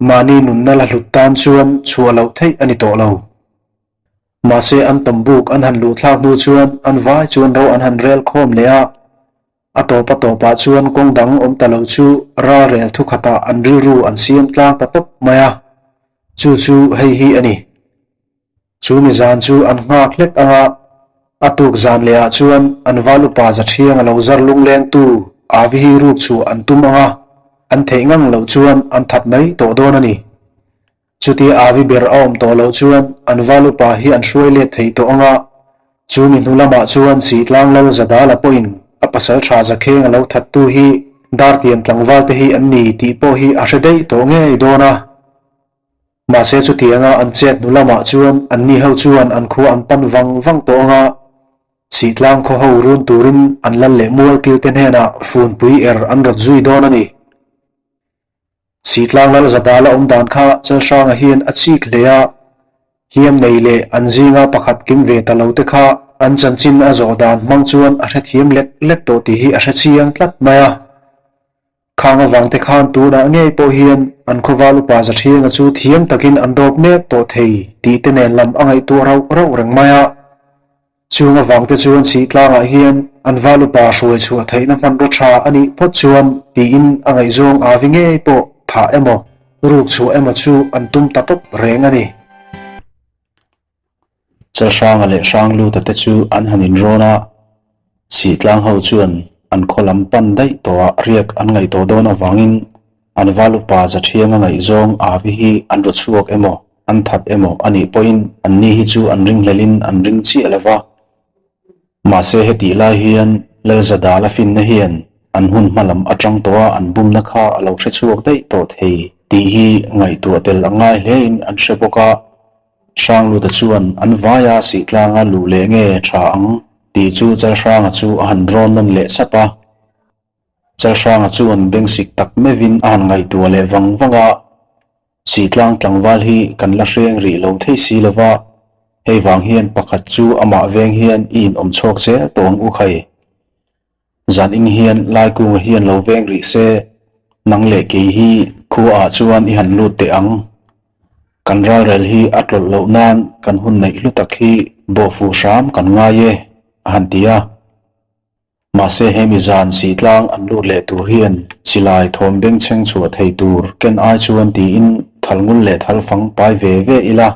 mahni nunna la hlut tan chuan chhuah loh theih a ni tawh lo. Mahse an tawmbuk an han luh thlak hnu chuan an vai chuan ro an han rel khawm leh a, a tawp a tawpah chuan kawng dang awm ta lo chu ralrel thukhatah an rilru an siam tlang ta tawp mai a, chu chu hei hi a ni. Chu mi zan chu an nghak hlek ang a, a tuk zan leh ah chuan an val upa Zathianga lo zar lunglengtu Avi hi ruk chhuah an tum ang a, an theih ngang loh chuan an that mai tawh dawn a ni. Chutia Avi ber a awm tawh loh chuan an val upa hi an hruai let thei tawh ang a, chu mi hnu lamah chuan Sihtlang Lal Zadala pawhin a pasal tha Zakhenga lo thattu hi Dartian tlangval te hi an ni tih pawh hi a hre daih tawh ngei dawn a. Mahse chutianga an chet hnu lamah chuan anni ho chuan an khua an pan vang vang tawh anga Sihtlang khaw ho run turin an lal leh mual kilte hnenah funpui er an rawt zui dawn a ni. Sihtlang lal Zadala awm dan kha Chalhranga hian a chik hle a, hliam nei leh an zinga pakhat kim ve ta lo te kha an chanchin a zawh dan hmang chuan a hrethiam lek lek tawh tih hi a hrechiang tlat mai a. Khang avang te khan tunah ngei pawh hian an khawval upa Zathianga chu thiam takin an dawp mek tawh thei tih te nen lam a ngaihtuah rauh rauh reng mai a. Chung avang te chuan Sihtlangah hian an val upa hruai chhuah theihna hmanraw tha a nih phawt chuan tiin a ngaihzawng avi ngei pawh thah emaw ruk chhuah emaw chu an tum ta tawp reng a ni. Chalhranga leh Hrangluta te chu an han inrawn a, Sihtlang ho chuan. an khaw lam pan daih tawhah riak an ngaih tawh dawn avangin an val upa Zathianga ngaihzawng Avi hi an ru chhuak emaw an that emaw a nih pawhin anni hi chu an ringhlelin an ring chiah lo va. Mahse hetih lai hian Lalzadala finna hian an hun hma lam atang tawha an bumna kha a lo hre chhuak daih tawh thei tih hi ngaihtuah tel a ngai hlein an hre bawk a. Hrangluta chuan an vaia sihtlanga luh leh nge tha ang tih chu Chalhranga chu a han rawn nawn leh sap a. Chalhranga chuan bengsik tak meuhin a han ngaihtuah leh vang vang a. Sitlang tlangval hi kan la hreng rih lo thei si lo va, hei vang hian pakhat chu amah veng hian i inawm chhawk zel tawh ang u khai. Zan ing hian Laikunga hian lo veng rih se, nang leh kei hi khuaah chuan i han lut teh ang. Kan ralrel hi a tlawlh loh nan kan hun neih hlu tak hi bawhfuh hram kan ngai e, a han ti a. Mahse hemi zan sitlang an lut leh tur hian silai thawm bengchheng chhuah thei tur ken ai chuan tiin thal ngul leh thal fang pai ve ve ila,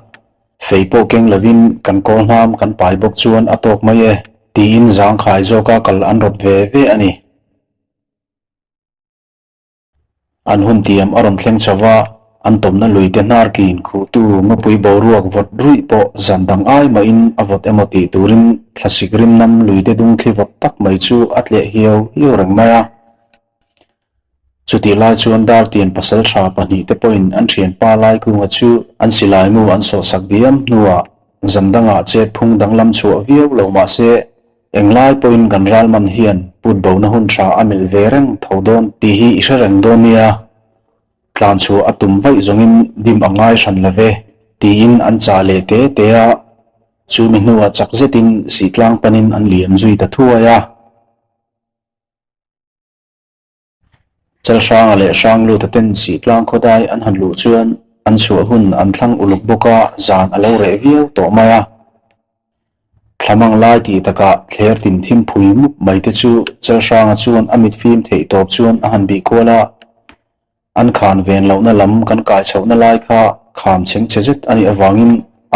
fei pawh keng lovin kan kawl hnam kan pai bawk chuan a tawk mai e tiin zangkhai zawka kal an rawt ve ve a ni. An hun tiam a rawn thleng chho va, an tawmna lui te hnar kin khuhtu ngawpui boruak vawt ruih pawh zan dang ai mahin a vawt emaw tih turin thlasik rim nam lui te dung thli vawt tak mai chu a tleh hiau hiau reng mai a. Chutih lai chuan Dartian pasal tha pahnihte pawhin an thianpa Laikunga chu an silaimu an sawhsak diam hnuah zan dangah chet phung danglam chhuah viau lo mah se Englai pawhin kan ralman hian put bona hun tha a melh ve reng tho dawn tih hi i hre reng dawn nia. Tlan chhuah a tum vaih zawngin dim a ngai hran lo ve, tiin an chah leh te te a. Chu mi hnuah chak zetin sihtlang panin an liam zui ta thuai a. Chalhranga leh Hrangluta ten sihtlang khawdai an han luh chuan an chhuah hun an thlang uluk bawk a, zan a lo reh viau tawh mai a. Thlamang lai tih takah thler tin thim phui mup mai te chu Chalhranga chuan a mit fim theih tawp chuan a han bih kual a. An khan ven lohna lam kan kai chhohna lai kha kham chheng che zet a nih avangin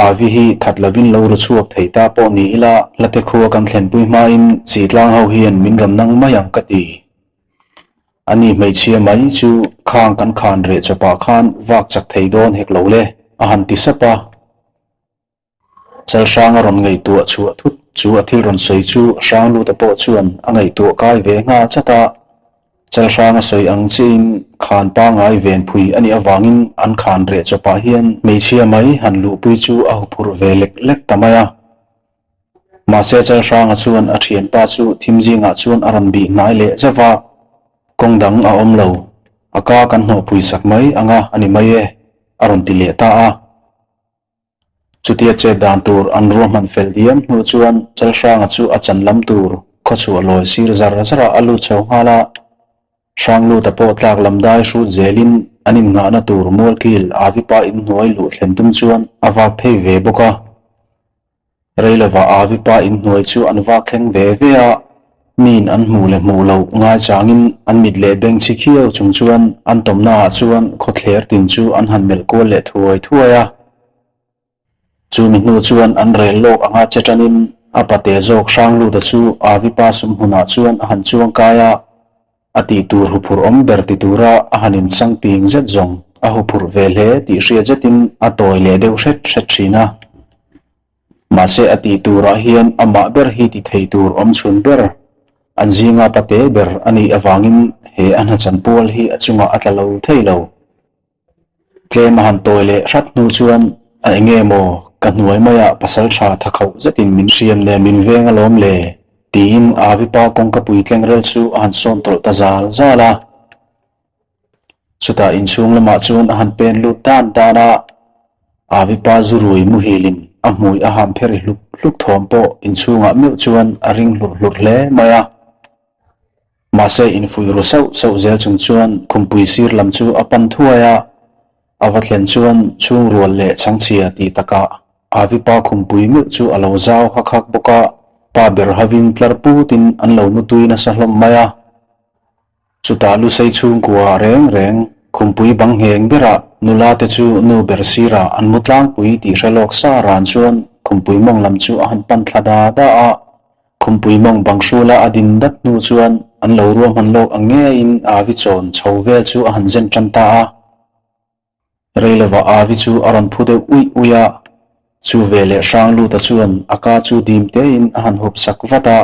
Avi hi that lovin lo ru chhuak thei ta pawh ni ila hlate khua kan thlenpui hmain Sitlang ho hian min rawn nang mai ang ka ti. Ani hmeichhia mai chu khang kan khan reh chawpah khan vak chak thei dawn hek lo le a han ti sap a. Chalhrang a rawn ngaihtuah chhuah thut chu a thil rawn sawi chu Hrangluta pawh chuan a ngaihtuah kai ve nghal chat a. Chalhrang a sawi ang chiahin khan pangai ven phui a nih avangin an khan reh chawpah hian hmeichhia mai han luhpui chu a huphurh ve lek lek ta mai a. Mahse Chalhranga chuan a thianpa chu thim zingah chuan a rawn bih hnai leh zauh va, kawng dang a awm lo, a ka kan hnawhpui sak mai anga a ni mai e, a rawn ti leh ta a. Chutia chet dan tur an ruahman fel diam hnu chuan Chalhranga chu a chan lam tur khawchhuah lawi sir zar zarah a lut chho nghal a. Hrangluta pawh tlak lam dai hrut zelin an innghahna tur mualkil Avipa inhnuai luh thlen tum chuan a vak phei ve bawk a. Reilova Avipa inhnuai chu an vak thleng ve ve a, miin an hmuh leh hmuh loh ngaichangin an mit leh beng chhi khiau chung chuan an tawmnaah chuan khawthler tin chu an han melh kual leh thuai thuai a. Chumi hnu chuan an rel lawk anga che tanin a pate zawk Hrangluta chu Avipa sumhmunah chuan a han chuang kai a, a tih tur huphurh awm ber ti tura a han insang ping zet zawng a huphurh ve hle tih hriat zetin a tawi leh deuh hret hret thin a. Mahse a tih turah hian amah ber hi ti thei tur awm chhun ber, an zinga pate ber a nih avangin he a hnachan pual hi a chungah a tla lo thei lo. Tlem a han tawi leh hrat hnu chuan a enge maw ka hnuai maiah pasal tha tha khauh zetin min hriam nen min veng alawm le tiin Avipa kawngka pui tlengrel chu a han sawn tawlh ta zal zal a. Chutah inchhung lamah chuan a han pen lut dan dan a, Avipa zu rui muhilin a hmui a ham pheri hluk hluk thawm pawh inchhungah meuh chuan a ring hlurh hlurh hle mai a. Mahse infuih ru sauh sauh zel chung chuan khumpui sir lam chu a pan thuai a, a va thlen chuan chhungrual leh chhangchhia tih takah Avipa khumpui meuh chu a lo zau hak hak bawk a, pa ber hovin tlar putin an lo mutui nasa hlawm mai a. Chutah lusei chhungkua reng reng khumpui bang ngheng berah nula te chu nu ber sirah an mu tlangpui tih hre lawk sa ran chuan khumpui mawng lam chu a han pan thla da da a. Khumpui mawng bang hrula a din dat hnu chuan an lo ruahman lawk ang ngeiin Avi chawn chho vel chu a han zen tan ta a. Rei lova Avi chu a rawn phu deuh uih uih a, chu veleh Hrangluta chuan a ka chu dim tein a han hup sak vat a,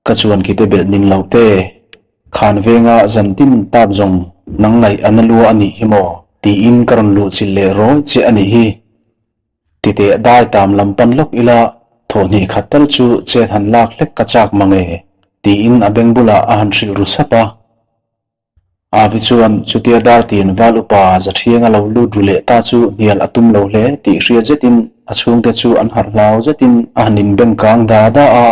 Ka chuan kite belh nin lo te, khan venga zan tin tap zawng nang ngaih a na lua a nih hi maw? tiin ka rawn luh chilh leh rawi che a nih hi. Titeh dai tam lam pan lawk ila thawhhnih khat tal chu chet han lak hlek ka chak mang e, tiin a beng bulah a han hrilh ru sap a. Avi chuan chutia dar tin val upa Zathiang a lo lut ru leh ta chu hnial a tum lo hle tih hriat zetin a chhungte chu an harh hlau zetin a han inbeng kang da da a.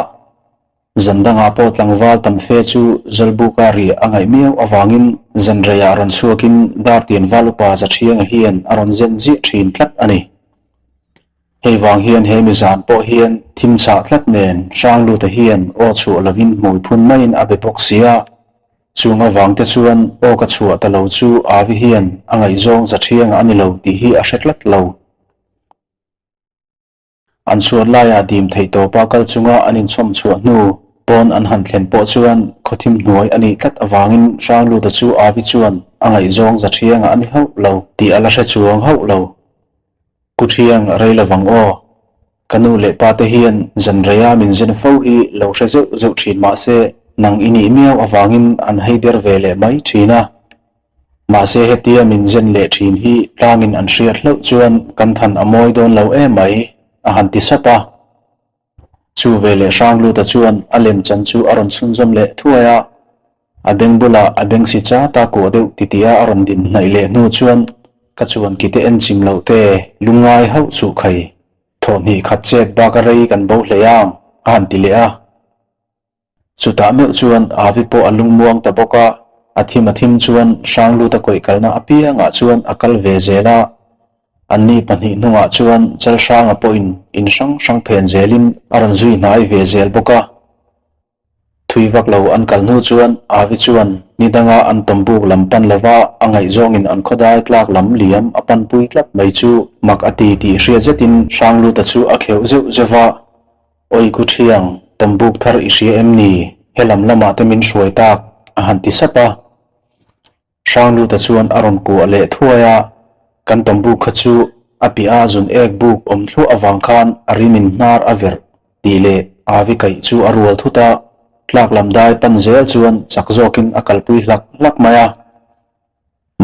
Zan dangah pawh tlangval tam fe chu Zalbuka riah a ngaih miau avangin zan reiah rawn chhuakin dar tin val upa Zathianga hian a rawn zen ziah thin tlat a ni. Hei vang hian he mi zan pawh hian thim chah tlat nen Hrangluta hian aw chhuah lovin hmui phun maiin a be bawk sia. Chung avang te chuan aw ka chhuah ta lo chu Avi hian a ngaihzawng Zathianga a ni lo tih hi a hre tlat lo. An chhuat laiah dim theih tawpa kal chunga an inchhawm chhuah hnu pawn an han thlen pawh chuan khawthim hnuai a nih tlat avangin Hrangluta chu Avi chuan a ngaihzawng Zathianga a ni hauh lo tih a la hre chuang hauh lo. Ku Thiang rei lovang aw. Ka nu leh pa te hian zan reia min zen fo hi lo hre zeuh zeuh thin mah se nang i nih miau avangin an hei der ve leh mai thin a. Mahse hetia min zen leh thin hi tlangin an hriat hlauh chuan kan than a mawi dawn lo emai, a han ti sap a. Chu veleh Hrangluta chuan a lem chan chu a rawn chhunzawm leh thuai a, a beng bulah a beng si chata kuah deuh titiha a rawn din hnaih leh hnu chuan ka chuan kite en chim loh te lungngai hauh chuh khai thawhhnih khat chet bak a rei kan bo hlei ang a han ti leh a. Chutah meuh chuan Avi pawh a lungmuang ta bawk a, a thim a thim chuan Hrangluta kawih kalna apiangah chuan a kal ve zel a. Anni pahnih hnungah chuan Chalhranga pawhin in hrang hrang phen zelin a rawn zui hnai ve zel bawk a. Thui vak lo an kal hnu chuan Avi chuan ni danga an tawmbuk lam pan lova a ngaihzawngin an khawdai tlak lam liam a panpui tlat mai chu mak a ti tih hriat zetin Hrangluta chu a kheuh zeuh zeuh va. Awi ku thiang, tawmbuk thar i hria em ni? He lam lamah te min hruai tak, a han ti sap a. Hrangluta chuan a rawn kuah leh thuai a, kan tawmbuk kha chu a piah a zun ek buk awm thluah avang khan a rimin hnar a verh tih leh Avi kaih chu a rual thut a, tlak lam dai pan zel chuan chak zawkin a kalpui hlak hlak mai a.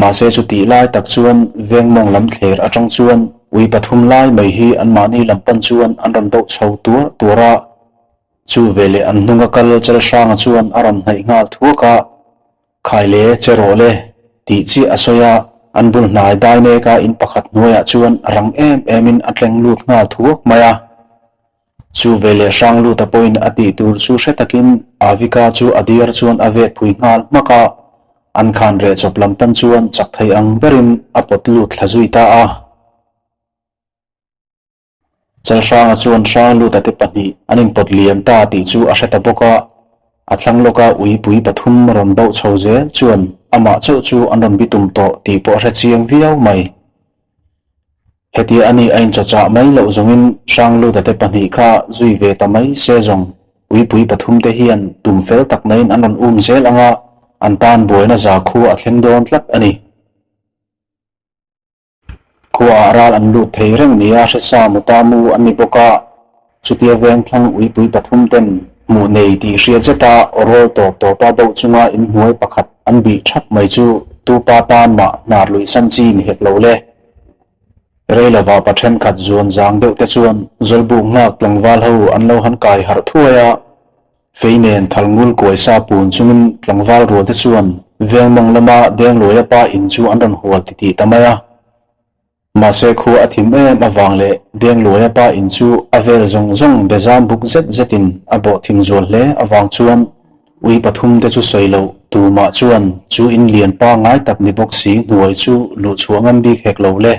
Mahse chutih lai tak chuan veng mawng lam thler atang chuan ui pathum lai mai hi anmahni lam pan chuan an rawn bauh chho tuar tuar a. Chu veleh an hnunga kal Chalhranga chuan a rawn hnaih nghal thuak a, Khai le, che rawh le, tih chiah a sawi a, an bul hnai dai mek a in pakhat hnuaiah chuan rang em emin a tleng lut nghal thuak mai a. Chu veleh Hrangluta pawhin a tih tur chu hre takin Avika chu a diar chuan a vet phui nghal hmak a, an khan reh chawp lam pan chuan chak thei ang berin a pawt lut thla zui ta a. Chalhranga chuan Hrangluta te pahnih an inpawt liam ta tih chu a hre ta bawk a, a thlang lawka uipui pathum rawn bauh chho zel chuan amah chauh chu an rawn bitum tawh tih pawh a hre chiang viau mai. Hetia ani a inchawchah mai loh zawngin Hrangluta te pahnih kha zui ve ta mai se zawng uipui pathum te hian tum fel tak naiin an rawn um zel ang a, an tan buaina za khua a thleng dawn tlat a ni. Khuaah ral an lut thei reng nia hresa mutamu an ni bawk a, chutia vengthlang uipui pathum ten hmuh nei tih hriat zeta aw rawl tawp tawpa bauh chunga inhnuai pakhat an bih thap mai chu tupa tan mah hnar luihsan chi ni hek lo le. Rei lova pa thenkhat zuan zang deuh te chuan Zawlbuk nghak tlangval ho an lo han kai harh thuai a, fei nen thal ngul kuai sa pun chungin tlangval rual te chuan vengmawng lama Dengluaia pa in chu an rawn hual titih ta mai a. Mahse khua a thim em avang leh Dengluaia pa in chu a vel zawng zawng bezam buk zet zetin a bawh thim zual hle avang chuan Ui pathum te chu sawi loh tumah chuan chu in lian pangngai tak ni bawk si hnuai chu luh chhuah ngam bik hek lo le.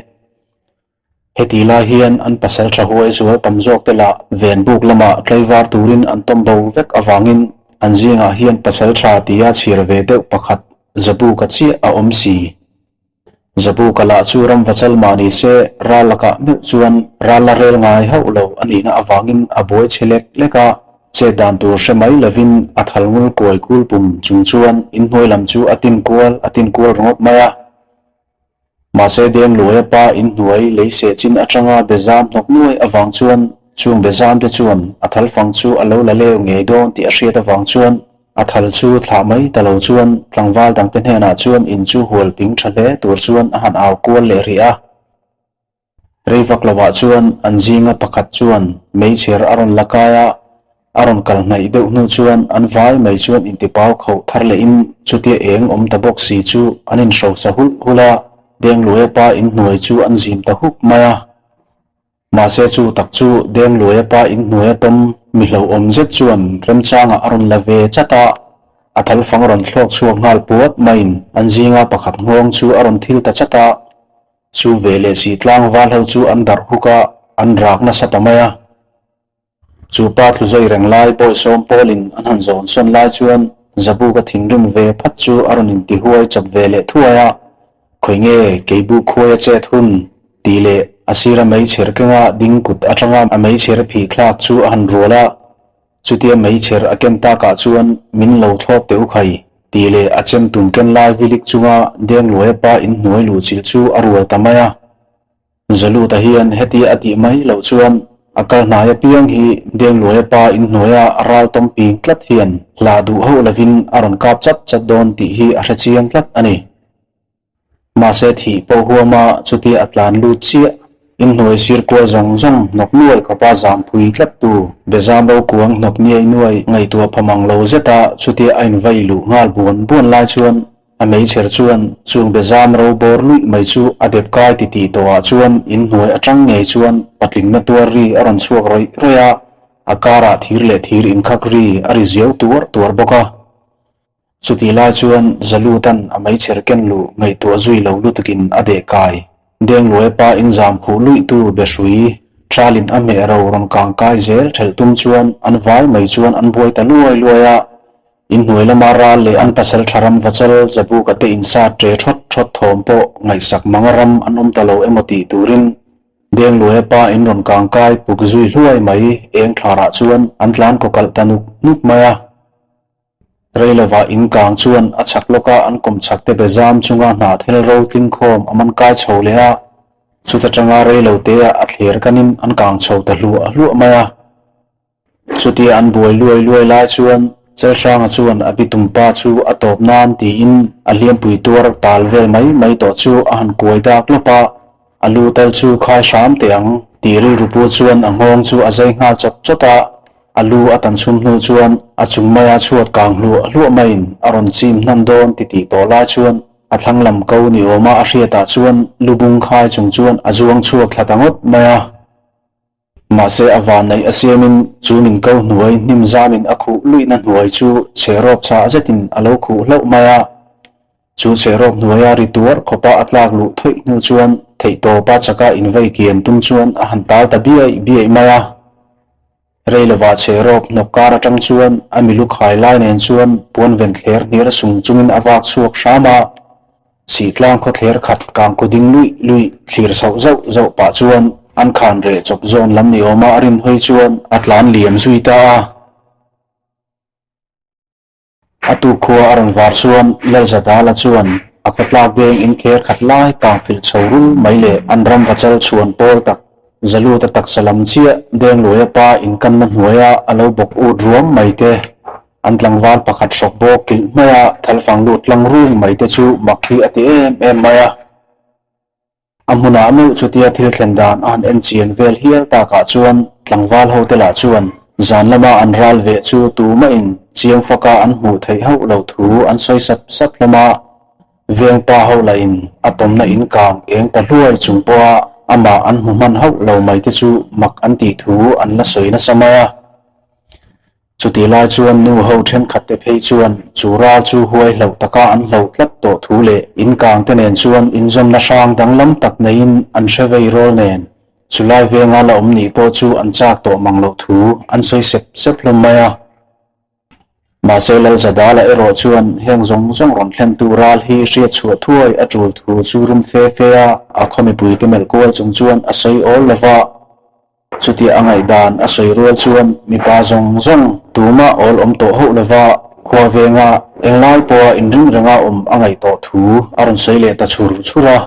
Heti lai hian an pasal tha huai zual tam zawk te lah ven buk lamah tlaivar turin an tawm bo vek avangin an zingah hian pasal tha tia chhir ve deuh pakhat Zabuka chiah a awm si. Zabuka lah chu ram vachal mah ni se ral lakah meuh chuan ral la rel ngai hauh lo a nihna avangin a buai chhe lek lek a. Chet dan tur hre mai lovin a thal ngul kuai kul pum chung chuan inhnuai lam chu a tin kual a tin kual ringawt mai a. Mahse Dengluaia pa inhnuai lei seh chin atanga bezam hnawk nuai avang chuan chung bezam te chuan a thal fang chu a lo la leu ngei dawn tih a hriat avang chuan a thal chu thlah mai ta lo chuan tlangval dangte hnenah chuan in chu hual ping tha hle tur chuan a han au kual leh rih a. Rei vak lovah chuan an zinga pakhat chuan meichher a rawn la kai a, a rawn kal hnaih deuh hnu chuan an vai mai chuan intipau khauh thar lehin chutia eng awm ta bawk si chu an inhrosa hulh hulh a, Dengluaia pa inhnuai chu an zim ta hup mai a. Mahse chu tak chu Dengluaia pa inhnuaia tawm mi hlauhawm zet chuan remchangah a rawn la ve chat a, a thalfang rawn thlawk chhuak nghal puat maiin an zinga pakhat nghawng chu a rawn thil ta chat a. Chu ve leh si tlangval ho chu an darh huk a, an rak nasa ta mai a. Chu pa thlu zai reng lai Bawisawm pawlin an han zawn sawn lai chuan Zabuka thinrim ve phat chu a rawn intihuai chap ve leh thuai a, Khawi nge keibu khuai a chet hun? tih leh a sira meichher kenga ding kut atanga a meichher phih thlak chu a han rual a. Chutia meichher a ken takah chuan min lo thlawp teh u khai, tih leh a chem tum ken lai vilik chunga Dengluaia pa inhnuai luhchilh chu a rual ta mai a. Zaluta hian hetia a tih mai loh chuan a kal hnai apiang hi Dengluaia pa inhnuaia ral tawm ping tlat hian hlah duh hauh lovin a rawn kap chat chat dawn tih hi a hre chiang tlat a ni. Mahse thih pawh huama chutia a tlan lut chiah. Inhnuai sir kual zawng zawng hnawk nuai khawpa zam phui tlat tu Bezam ro kuang hnawk niai nuai ngaihtuah pha mang lo zeta chutia a invai luh nghal buan buan lai chuan a meichher chuan chung Bezam ro bawr luih mai chu a dep kai ti tih tawhah chuan inhnuai atang ngei chuan patlingna tuar ri a rawn chhuak rawih rawih a, a karah thir leh thir inkhak ri a ri ziau tuar tuar bawk a. Chutih lai chuan Zalutan a meichher ken luh ngaihtuah zui lo lutukin a deh kai. Dengluai pa inzam khuh luihtu Behrui, Thalin a hmeh ro rawn kang kai zel thelh tum chuan an vai mai chuan an buai ta luai luai a. Inhnuai lama ral leh an pasal tha ram vachal Zabuka te insat ṭe ṭhawt ṭhawt thawm pawh ngaihsak manga ram an awm ta lo emaw tih turin Dengluaia pa in rawn kang kai puk zui hluai mai eng thlarah chuan an tlan kaw kalh ta nuk nuk mai a. Reilovah in kang chuan a chhak lawka an kawm chhak te be zam chunga hnah thil ro tling khawm a man kai chho leh a, chuta tanga reilo te ah a thler kanin an kang chho ta hluah hluah mai a. Chutia an buai luai luai lai chuan Chelhranga chuan a bitum pa chu a tawp nan tiin a hliampui tuar tal vel mai mai tawh chu a han kuai dak lawp a, a lu tal chu khai hram teh ang tih rilru pu chuan a nghawng chu a zai nghal chawt chawt a. A lu a tan chhum hnu chuan a chung maia chhuat kang hluah hluah maiin a rawn chim hnan dawn ti tih tawh lai chuan a thlang lam ko ni awma a hriatah chuan lu bung khai chung chuan a zuang chhuak thla ta ngawt mai a. Mahse a van neih a siamin chu min ko hnuai hnim zamin a khuh luihna hnuai chu chherawp chhah zetin a lo khuh hlauh mai a. Chu chherawp hnuaia ri tuar khawpa a tlak luh thawih hnu chuan theihtawpa chaka invei kian tum chuan a han tal ta biaih biaih mai a. Rei lovah chherawp hnawk kar atang chuan a milu khai lai nen chuan puan ven thler hniar sung chungin a vak chhuak hram a. Sihtlang khaw thler khat kang ku ding luih luih thlir sauh zauh zauh pah chuan an khan reh chawp zawn lam ni awma a rin hawi chuan a tlan liam zui ta a. A tuk khua a rawn var chuan Lalzadala chuan a khawtlak deng inthler khat lai kang filh chho rul mai leh an ram vachal chhuan pawl tak Zaluta taksa lam chiah Dengluaia pa inkanna hnuaia a lo bawk ut ruam mai te, an tlangval pakhat hrawk bawk kilh hmaia thalfang lut tlang rung mai te chu mak hi a ti em em mai a. A hmunah meuh chutia thil thlen dan a han en chian vel hial takah chuan tlangval hote lah chuan zan lama an ral veh chu tumahin chiang faka an hmuh theih hauh loh thu an sawi sap sap hlawm a. Veng pa ho lahin a tawmna in kang eng ta hluai chung pawha amah an hmu hman hauh lo mai te chu mak an tih thu an la sawi nasa mai a. Chutih lai chuan nu ho thenkhat te phei chuan chu ral chu huai hlauh taka an hlauh tlat tawh thu leh in kang te nen chuan inzawmna hrang danglam tak neiin an hre vei rawl nen chulai venga la awm nih pawh chu an chak tawh mang loh thu an sawi sep sep hlawm mai a. Mahse Lalzadala erawh chuan heng zawng zawng rawn thlentu ral hi hriat chhuah thuai a tul thu chu rum fe fe a, a khaw mipuite melh kual chung chuan a sawi awl lo va. Chutia a ngaihdan a sawi rual chuan mipa zawng zawng Tumah awl awm tawh hauh lova khua venga englai pawha inring renga awm a ngaih tawh thu a rawn sawi leh ta chhur chhur a.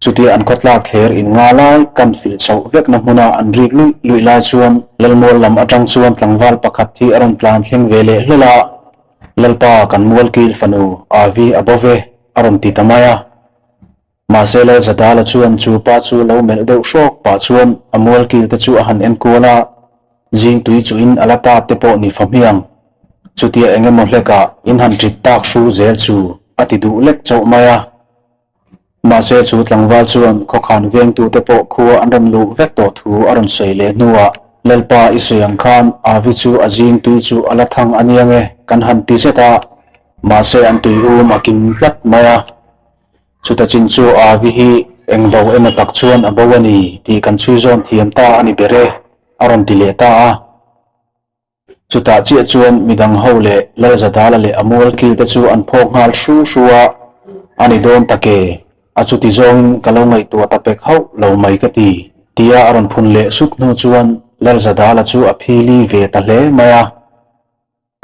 Chutia an khawtlak thler in nga lai kan filh chhoh vekna hmuna an rik luih luih lai chuan Lalmual lam atang chuan tlangval pakhat hi a rawn tlan thleng ve leh hlawl a, Lalpa kan mualkil fanu Avi a bo ve a rawn ti ta mai a. Mahse Lalzadala chuan chu pa chu lo melh deuh hrawk pah chuan a mualkil te chu a han en kual a, zing tui chuhin a la tap te pawh ni fa hmiang. Chutia eng emaw hlekah in han ṭit tak hru zel chu a ti duh lek chauh mai a. Mahse chu tlangval chuan khawkhan vengtute pawh khua an rawn luh vek tawh thu a rawn sawi leh hnuah Lalpa i sawi ang khan Avi chu a zing tui chu a la thang a nia nge kan han ti zet a, mahse an tui um a kim tlat mai a. Chuta chin chu Avi hi eng bo emaw tak chuan a bo a ni tih kan chhui zawn thiam ta a ni ber e a rawn ti leh ta a. Chutah chiah chuan midang ho leh Lalzadala leh a mualkil te chu an phawk nghal hru hru a, A ni dawn tak e, a chuti zawngin ka lo ngaihtuah ta pek hauh lo mai ka ti, tia a rawn phun leh sup hnu chuan Lalzadala chu a phili ve ta hle mai a.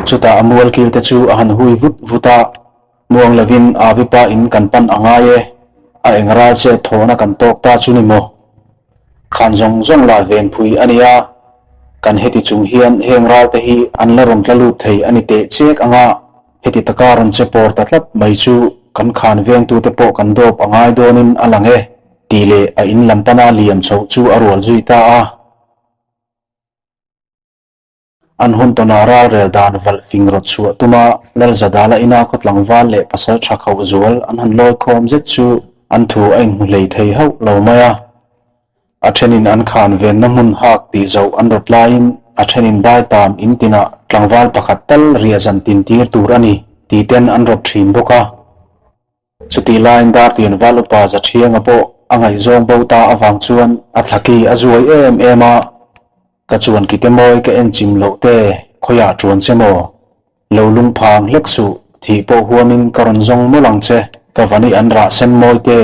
Chutah a mualkil te chu a han hui vut vut a, Muang lovin Avipa in kan pan a ngai e, a eng ral chet thawhna kan tawk ta chu ni maw? Khan zawng zawng lah venpui a nia, kan heti chung hian heng ralte hi an la rawn tla lut thei a ni teh chek anga heti taka rawn che pawr ta tlat mai chu kan khan vengtute pawh kan dawp a ngai dawnin a lang e tih leh a in lam pana liam chhoh chu a rual zui ta a. An hun tawnah ralrel dan valh fing rawt chhuah tuma Lalzadala ina khaw tlangval leh pasal tha khauh zual an han lawi khawm zet chu an thu a inhmu hlei thei hauh lo mai a. A thenin an khan venna hmun hak tih zoh an rawt laiin a thenin dai tam in tinah tlangval pakhat tal riah zan tin tir tur a ni tih ten an rawt thin bawk a. Chutih laiin Darlian Val upa Zathianga pawh a ngaihzawng bo ta avang chuan a thlaki a zuai em em a, Ka chuan kite mawi ka en chim loh te khawiah tuan che maw? Lo lungphang hlek suh, thih pawh huamin ka rawn zawng mawlh ang che, ka vani an rah sen mawi te,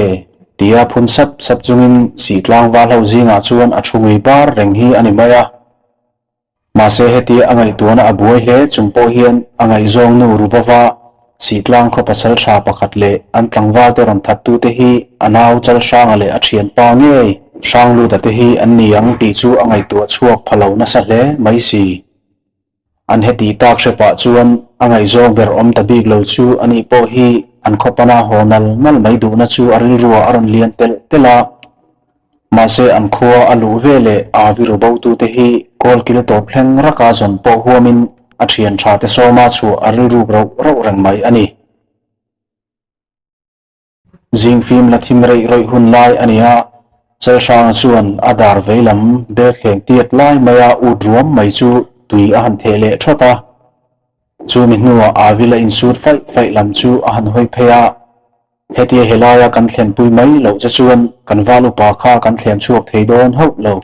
tia phun sap sap chungin Sihtlang Val ho zingah chuan a thu ngui bar reng hi a ni mai a. Mahse hetia a ngaihtuahna a buai hle chung pawh hian a ngaihzawng nu Rubova, Sihtlang khaw pasal tha pakhat leh an tlangval te rawn thattute hi a nau Chalhranga leh a thianpa ngei Hrangluta te hi an ni ang tih chu a ngaihtuah chhuak pha lo nasa hle mai si. An heti tak hre pah chuan a ngaihzawng ber awm ta bik lo chu anih pawh hi an khaw pana haw nal nal mai duhna chu a rilruah a rawn lian telh telh a. Mahse an khua a luh ve leh a viru botute hi kawlkil tawp thleng raka zawn pawh huamin a thian tha te sawma chhuah a rilruk rauh rauh reng mai a ni. Zingfim la thim reih rawih hun lai a ni a, Chalhranga chuan a dar veilam belthleng tiat lai maia ut ruam mai chu tui a han theh leh thawt a. Chumi hnuah Avi la insut faih faih lam chu a han hawi phei a. Hetia helaia kan thlenpui mai loh che chuan kan val upa kha kan thlem chhuak thei dawn hauh lo.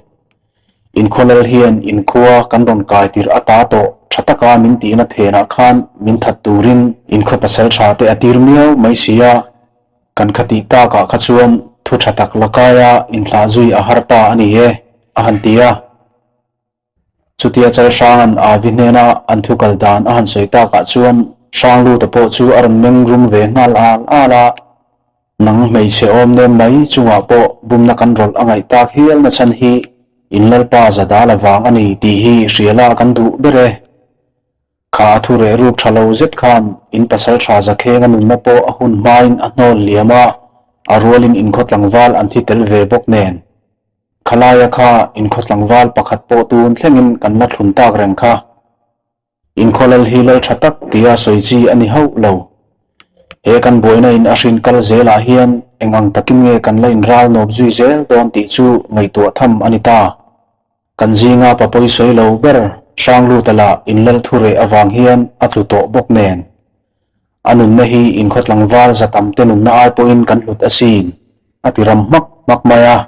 Inkhua lal hian inkhua kan rawn kai tirh ata tawh tha taka min tihna phenah khan min that turin inkhua pasal tha te a tir miau mai si a, kan kha tih takah kha chuan thu tha tak la kaia inthlah zui a har ta a ni e, a han ti a. Chutia Chalhranga'n Avi hnena an thu kal dan a han sawi takah chuan Hrangluta pawh chu a rawn meng rum ve nghal al al a, Nang hmeichhe awm nem mai chungah pawh bumna kan rawlh a ngaih tak hial na chhan hi in Lalpa Zadala vang a ni tih hi hriala kan duh ber e. Kha a thu reh ruk tha lo zet khan in pasal tha Zakhenga nunna pawh a hun hmain a hnawl liam a, a rualin inkhaw tlangval an thi tel ve bawk nen. Khalaia kha inkhaw tlangval pakhat pawh tun thlengin kan la thlun tak reng kha. Inkhaw lal hi lal tha tak tia sawi chi a ni hauh lo. He kan buaina in a hrin kal zelah hian eng ang takin nge kan la inral nawp zui zel dawn tih chu ngaihtuah tham a ni ta. Kan zinga pa pawi sawi lo ber Hrangluta lah inlal thu reh avang hian a tlu tawh bawk nen. A nunna hi inkhaw tlangval za tam te nunna ai pawhin kan hlut asin, a ti ram hmak hmak mai a.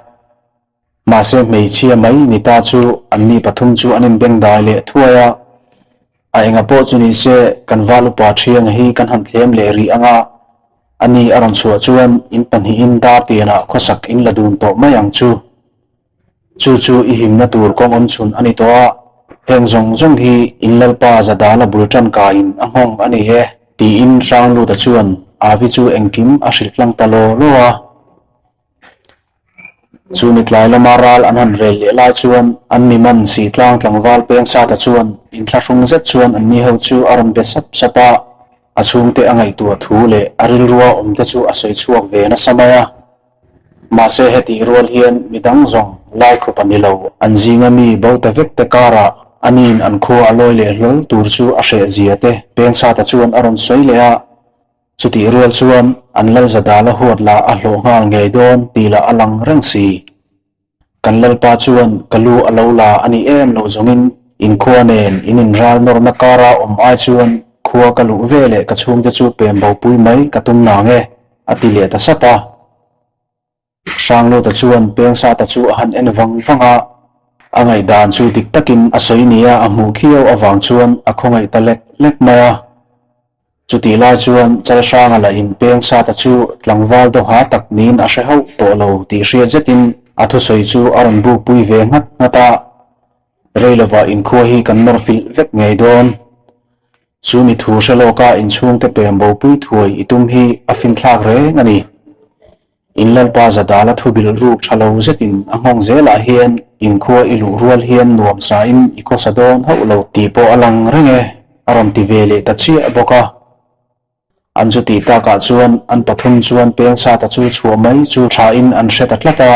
Mahse hmeichhia mai ni ta chu anni pathum chu an inbengdai leh thuai a. A enga pawh chu ni se kan val upa thianga hi kan han thlem leh rih anga, ani a rawn chhuah chuan in pahnihin dar tianah khawsak in la dun tawh mai ang chu. Chu chu i himna tur kawng awm chhun a ni tawh a, Heng zawng zawng hi in Lalpa Zadala bul tan kaiin a nghawng a ni e, tiin Hrangluta chuan Avi chu engkim a hrilh tlang ta law law a. Chu mi tlai lama ral an han rel leh lai chuan an mi man si tlang tlangval peng sata chuan inthlahrung zet chuan an ni ho chu a rawn be sap sap a, a chhungte a ngaihtuah thu leh a rilrua awmte chu a sawi chhuak ve nasa mai a. Mahse hetih rual hian mi dang zawng lai khup a ni lo. An zinga mi bo ta vek te karah aniin an khua a lawi leh hlawl tur chu a hreh zia te peng sata chuan a rawn sawi leh a. Chutih rual chuan an lalza dal a huat lah a hlawh nghal ngei dawn tih lah a lang reng si. Kan lalpa chuan ka lu a lo la a nih em loh zawngin inkhua nen in inral nawrna kara awm ai chuan khua ka luh ve leh ka chhungte chu pem bopui mai ka tum nang e, a ti leh ta sap a. Hrangluta chuan Pengsata chu a han en vang vang a, a ngaihdan chu dik takin a sawi nia a hmuh khiau avang chuan a khawngaih ta lek lek mai a. Chutih lai chuan Chalhranga lah in Pengsata chu tlangval dawha tak niin a hre hauh tawh lo tih hriat zetin a thusawi chu a rawn bukpui ve nghat nghat a, Rei lovah inkhua hi kan nawr filh vek ngei dawn. Chu mi thu hre lawka inchhungte pem bopui thuai i tum hi a finthlak reng a ni. In Lalpa Zadala thu bilh ruk tha lo zetin a nghawng zelah hian inkhua i luh rual hian nuam sain i khawsa dawn hauh lo tih pawh a lang reng e, a rawn ti ve leh ta chiah bawk a. An chu tih takah chuan an pathum chuan Pengsata chu chhuah mai chu thain an hre ta tlat a.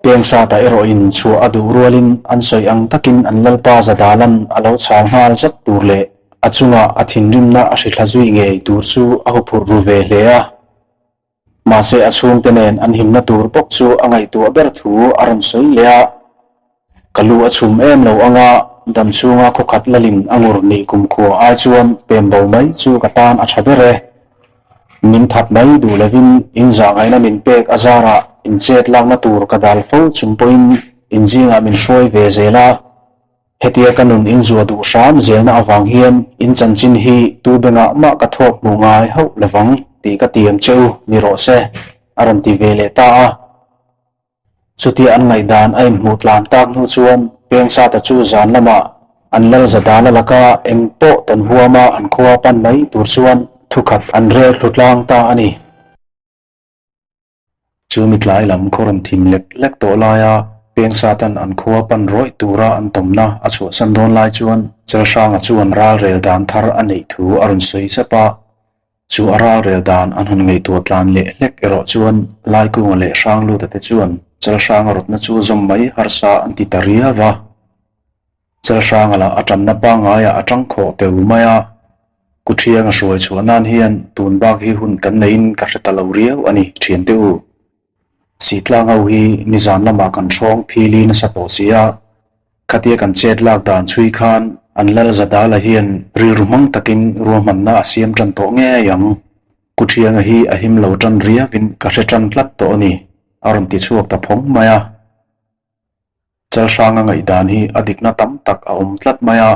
Pengsata erawhin chhuah a duh rualin an sawi ang takin an Lalpa Zadalan a lo chhal nghal zat tur leh a chungah a thinrimna a hrithla zui ngei tur chu a huphurh ru ve hle a. Mahse a chhungte nen an himna tur bawk chu a ngaihtuah ber thu a rawn sawi leh a, Ka lu a chhum em lo anga dam chhunga khawkhat lalin a ngur nih kumkhua ai chuan pem bo mai chu ka tan a tha ber e. Min that mai duh lovin in zahngaihna min pek a zarah in chet lakna tur ka dal fo chung pawhin in zingah min hruai ve zel a. Hetia ka nun inzua duh hram zelna avang hian in chanchin hi tu bengah mah ka thawk hmuh ngai hauh lovang tih ka tiam che u ni rawh se, a rawn ti ve leh ta a. Chutia an ngaihdan a inhmuh tlan tak hnu chuan Pengsata chu zan lamah an lalza dala laka eng pawh tawn huama an khua pan mai tur chuan thukhat an rel thlu tlang ta a ni. Chu mi tlai lam khaw rawn thim lek lek tawh laia Pengsatan an khua pan rawih tura an tawmna a chhuahsan dawn lai chuan Chalhranga chuan ralrel dan thar a neih thu a rawn sawi sep a. Chu a ralrel dan an han ngaihtuah tlan leh hlek erawh chuan Laikunga leh Hrangluta te chuan Chalhranga rawtna chu zawm mai harsa an ti ta riau va. Chalhranga lah a tanna pangaiah a tang khawh teu mai a, Kuthianga hruai chhuah nan hian tun bak hi hun kan neihin ka hre ta lo riau a ni, thiante u. Sitlang ho hi nizan lamah kan hrawng phili nasa tawh si a, khatia kan chet lak dan chhui khan an lal Zadala hian rilru hmang takin ruahmanna a siam tan tawh ngei ang. Kuthianga hi a him lo tan riauin ka hre tan tlat tawh a ni, a rawn ti chhuak ta phawng mai a. Chalhranga ngaihdan hi a dikna tam tak a awm tlat mai a,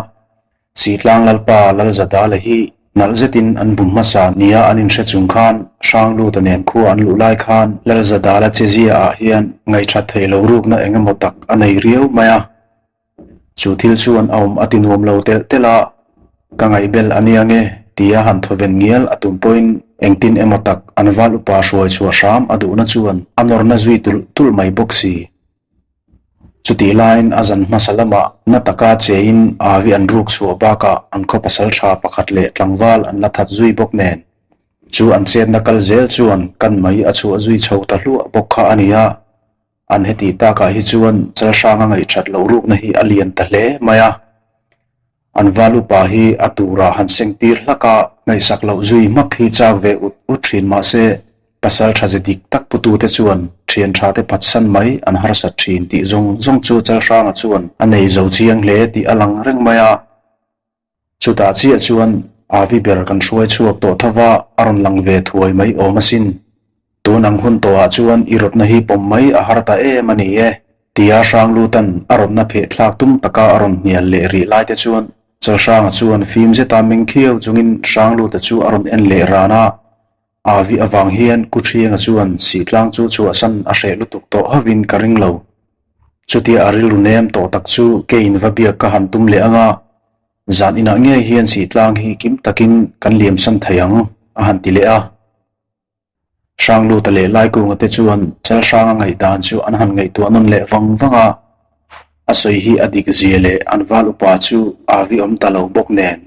Sitlang Lalpa Lalzadala hi nalh zetin an bum hmasa nia an inhre chung khan Hrangluta nen khua an luh lai khan Lalzadala chezia ah hian ngaihthat theih loh rukna eng emaw tak a nei riau mai a. Chu thil chuan a awm a ti nuam lo telh telh a, ka ngaihbel a nia nge tia han thawven ngial a tum pawhin engtin emaw tak an val upa hruai chhuah hram a duhna chuan a nawrna zui tulh tulh mai bawk si. Chutih laiin a zan hmasa lamah na taka chein Avi an ruk chhuah bakah an khaw pasal tha pakhat leh tlangval an la that zui bawk nen. Chu an chetna kal zel chuan kan mai a chhuah zui chho ta hluah bawk kha a ni a. An hetih takah hi chuan Chalhranga ngaihthat loh rukna hi a lian ta hle mai a. An val upa hi a turah han seng tir hlak a, ngaihsak loh zui hmak hi chak ve ut ut thin mah se, pasal tha ze dik tak putute chuan thian tha te phatsan mai an harsat thin tih zawng zawng chu Chalhranga chuan a nei zo chiang hle tih a lang reng mai a. Chutah chiah chuan Avi ber kan hruai chhuak tawh tho va, a rawn lang ve thuai mai awm asin. Tun ang hun tawhah chuan i rawtna hi pawm mai a har ta em a ni e, tia Hranglutan a rawtna pheh thlak tum taka a rawn hnial leh rih lai te chuan Chalhranga chuan fim zeta meng khiau chungin Hrangluta chu a rawn en leh ran a. Avi avang hian Kuthianga chuan Sihtlang chu chhuahsan a hreh lutuk tawh hovin ka ring lo. Chutia a rilru nem tawh tak chu keiin va biak ka han tum leh ang a, zan inah ngei hian sihtlang hi kim takin kan liamsan thei ang, a han ti leh a. Hrangluta leh Laikunga te chuan Chalhranga ngaihdan chu an han ngaihtuah nawn leh vang vang a, a sawi hi a dik zia leh an val upa chu Avi awm ta lo bawk nen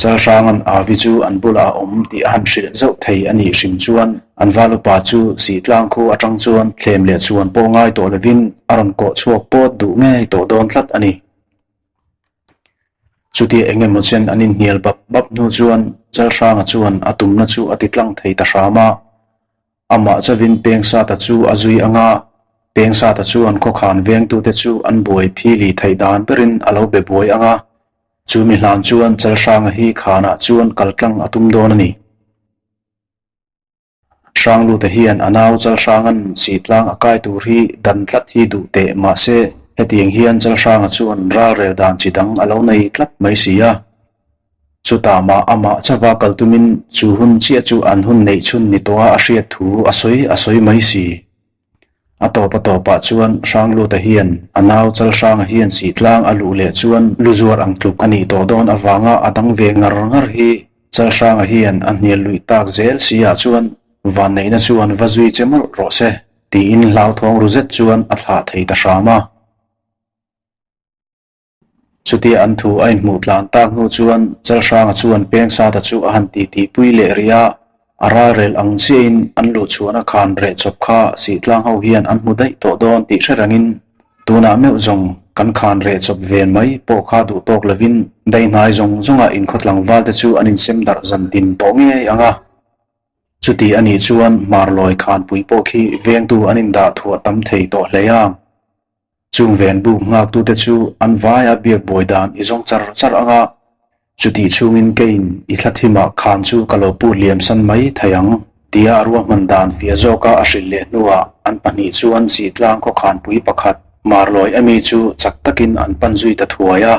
Chalhranga'n Avi chu an bulah a awm tih a han hrilh zauh thei a nih hrim chuan an val upa chu Sihtlang khu atang chuan thlem leh chhuan pawh ngai tawh lovin a rawn kawh chhuak pawt duh ngei tawh dawn tlat a ni. Chutia eng emaw chen an inhnial bap bap hnu chuan Chalhranga chuan a tumna chu a ti tlang thei ta hram a. Amah chavin Pengsata chu a zui ang a, Pengsata chuan khawkhan vengtute chu an buai phili theih dan berin a lo be buai ang a, chu mi hlan chuan Chalhranga hi khanah chuan kal tlang a tum dawn a ni. Hranglute hian a nau Chalhranga'n Sitlang a kai tur hi dan tlat hi duh teh mahse hetiang hian Chalhranga chuan ralrel dan chi dang a lo nei tlat mai si a. Chutah mah amah chauha kal tumin chu hun chiah chu an hun neih chhun ni tawha a hriat thu a sawi a sawi mai si. A tawp a tawpah chuan Hrangluta hian a nau Chalhranga hian Sihtlang a luh leh chuan lu zuar ang tluk a nih tawh dawn avanga a dang ve ngar ngar hi Chalhranga hian a hnial luih tak zel si ah chuan vanneihna chuan va zui che mawlh rawh se tiin hlauthawng ru zet chuan a thlah thei ta hram a. Chutia an thu a inhmuh tlan tak hnu chuan Chalhranga chuan Pengsata chu a han titi pui leh rih a, a ralrel ang chiahin an luhchhuahna khan reh chawp kha Sihtlang ho hian an hmu daih tawh dawn tih hre rengin tunah meuh zawng kan khan reh chawp ven mai pawh kha duh tawk lovin daihnai zawng zawnga inkhawtlangval te chu an insem darh zan tin tawh ngei ang a. Chuti a nih chuan Hmarlawi khanpui pawh khi vengtu an indah thuah tam thei tawh hle a. Chung ven buk nghaktute chu an vaia biak buai dan i zawng char char ang a, chutih chhungin keiin i thla thimah khan chu ka lo put liam san mai thei ang, tia a ruahman dan fiah zawka a hrilh leh hnuah an pahnih chuan Sihtlang khawkhanpui pakhat Marlawi Amy chu chak takin an pan zui ta thuai a.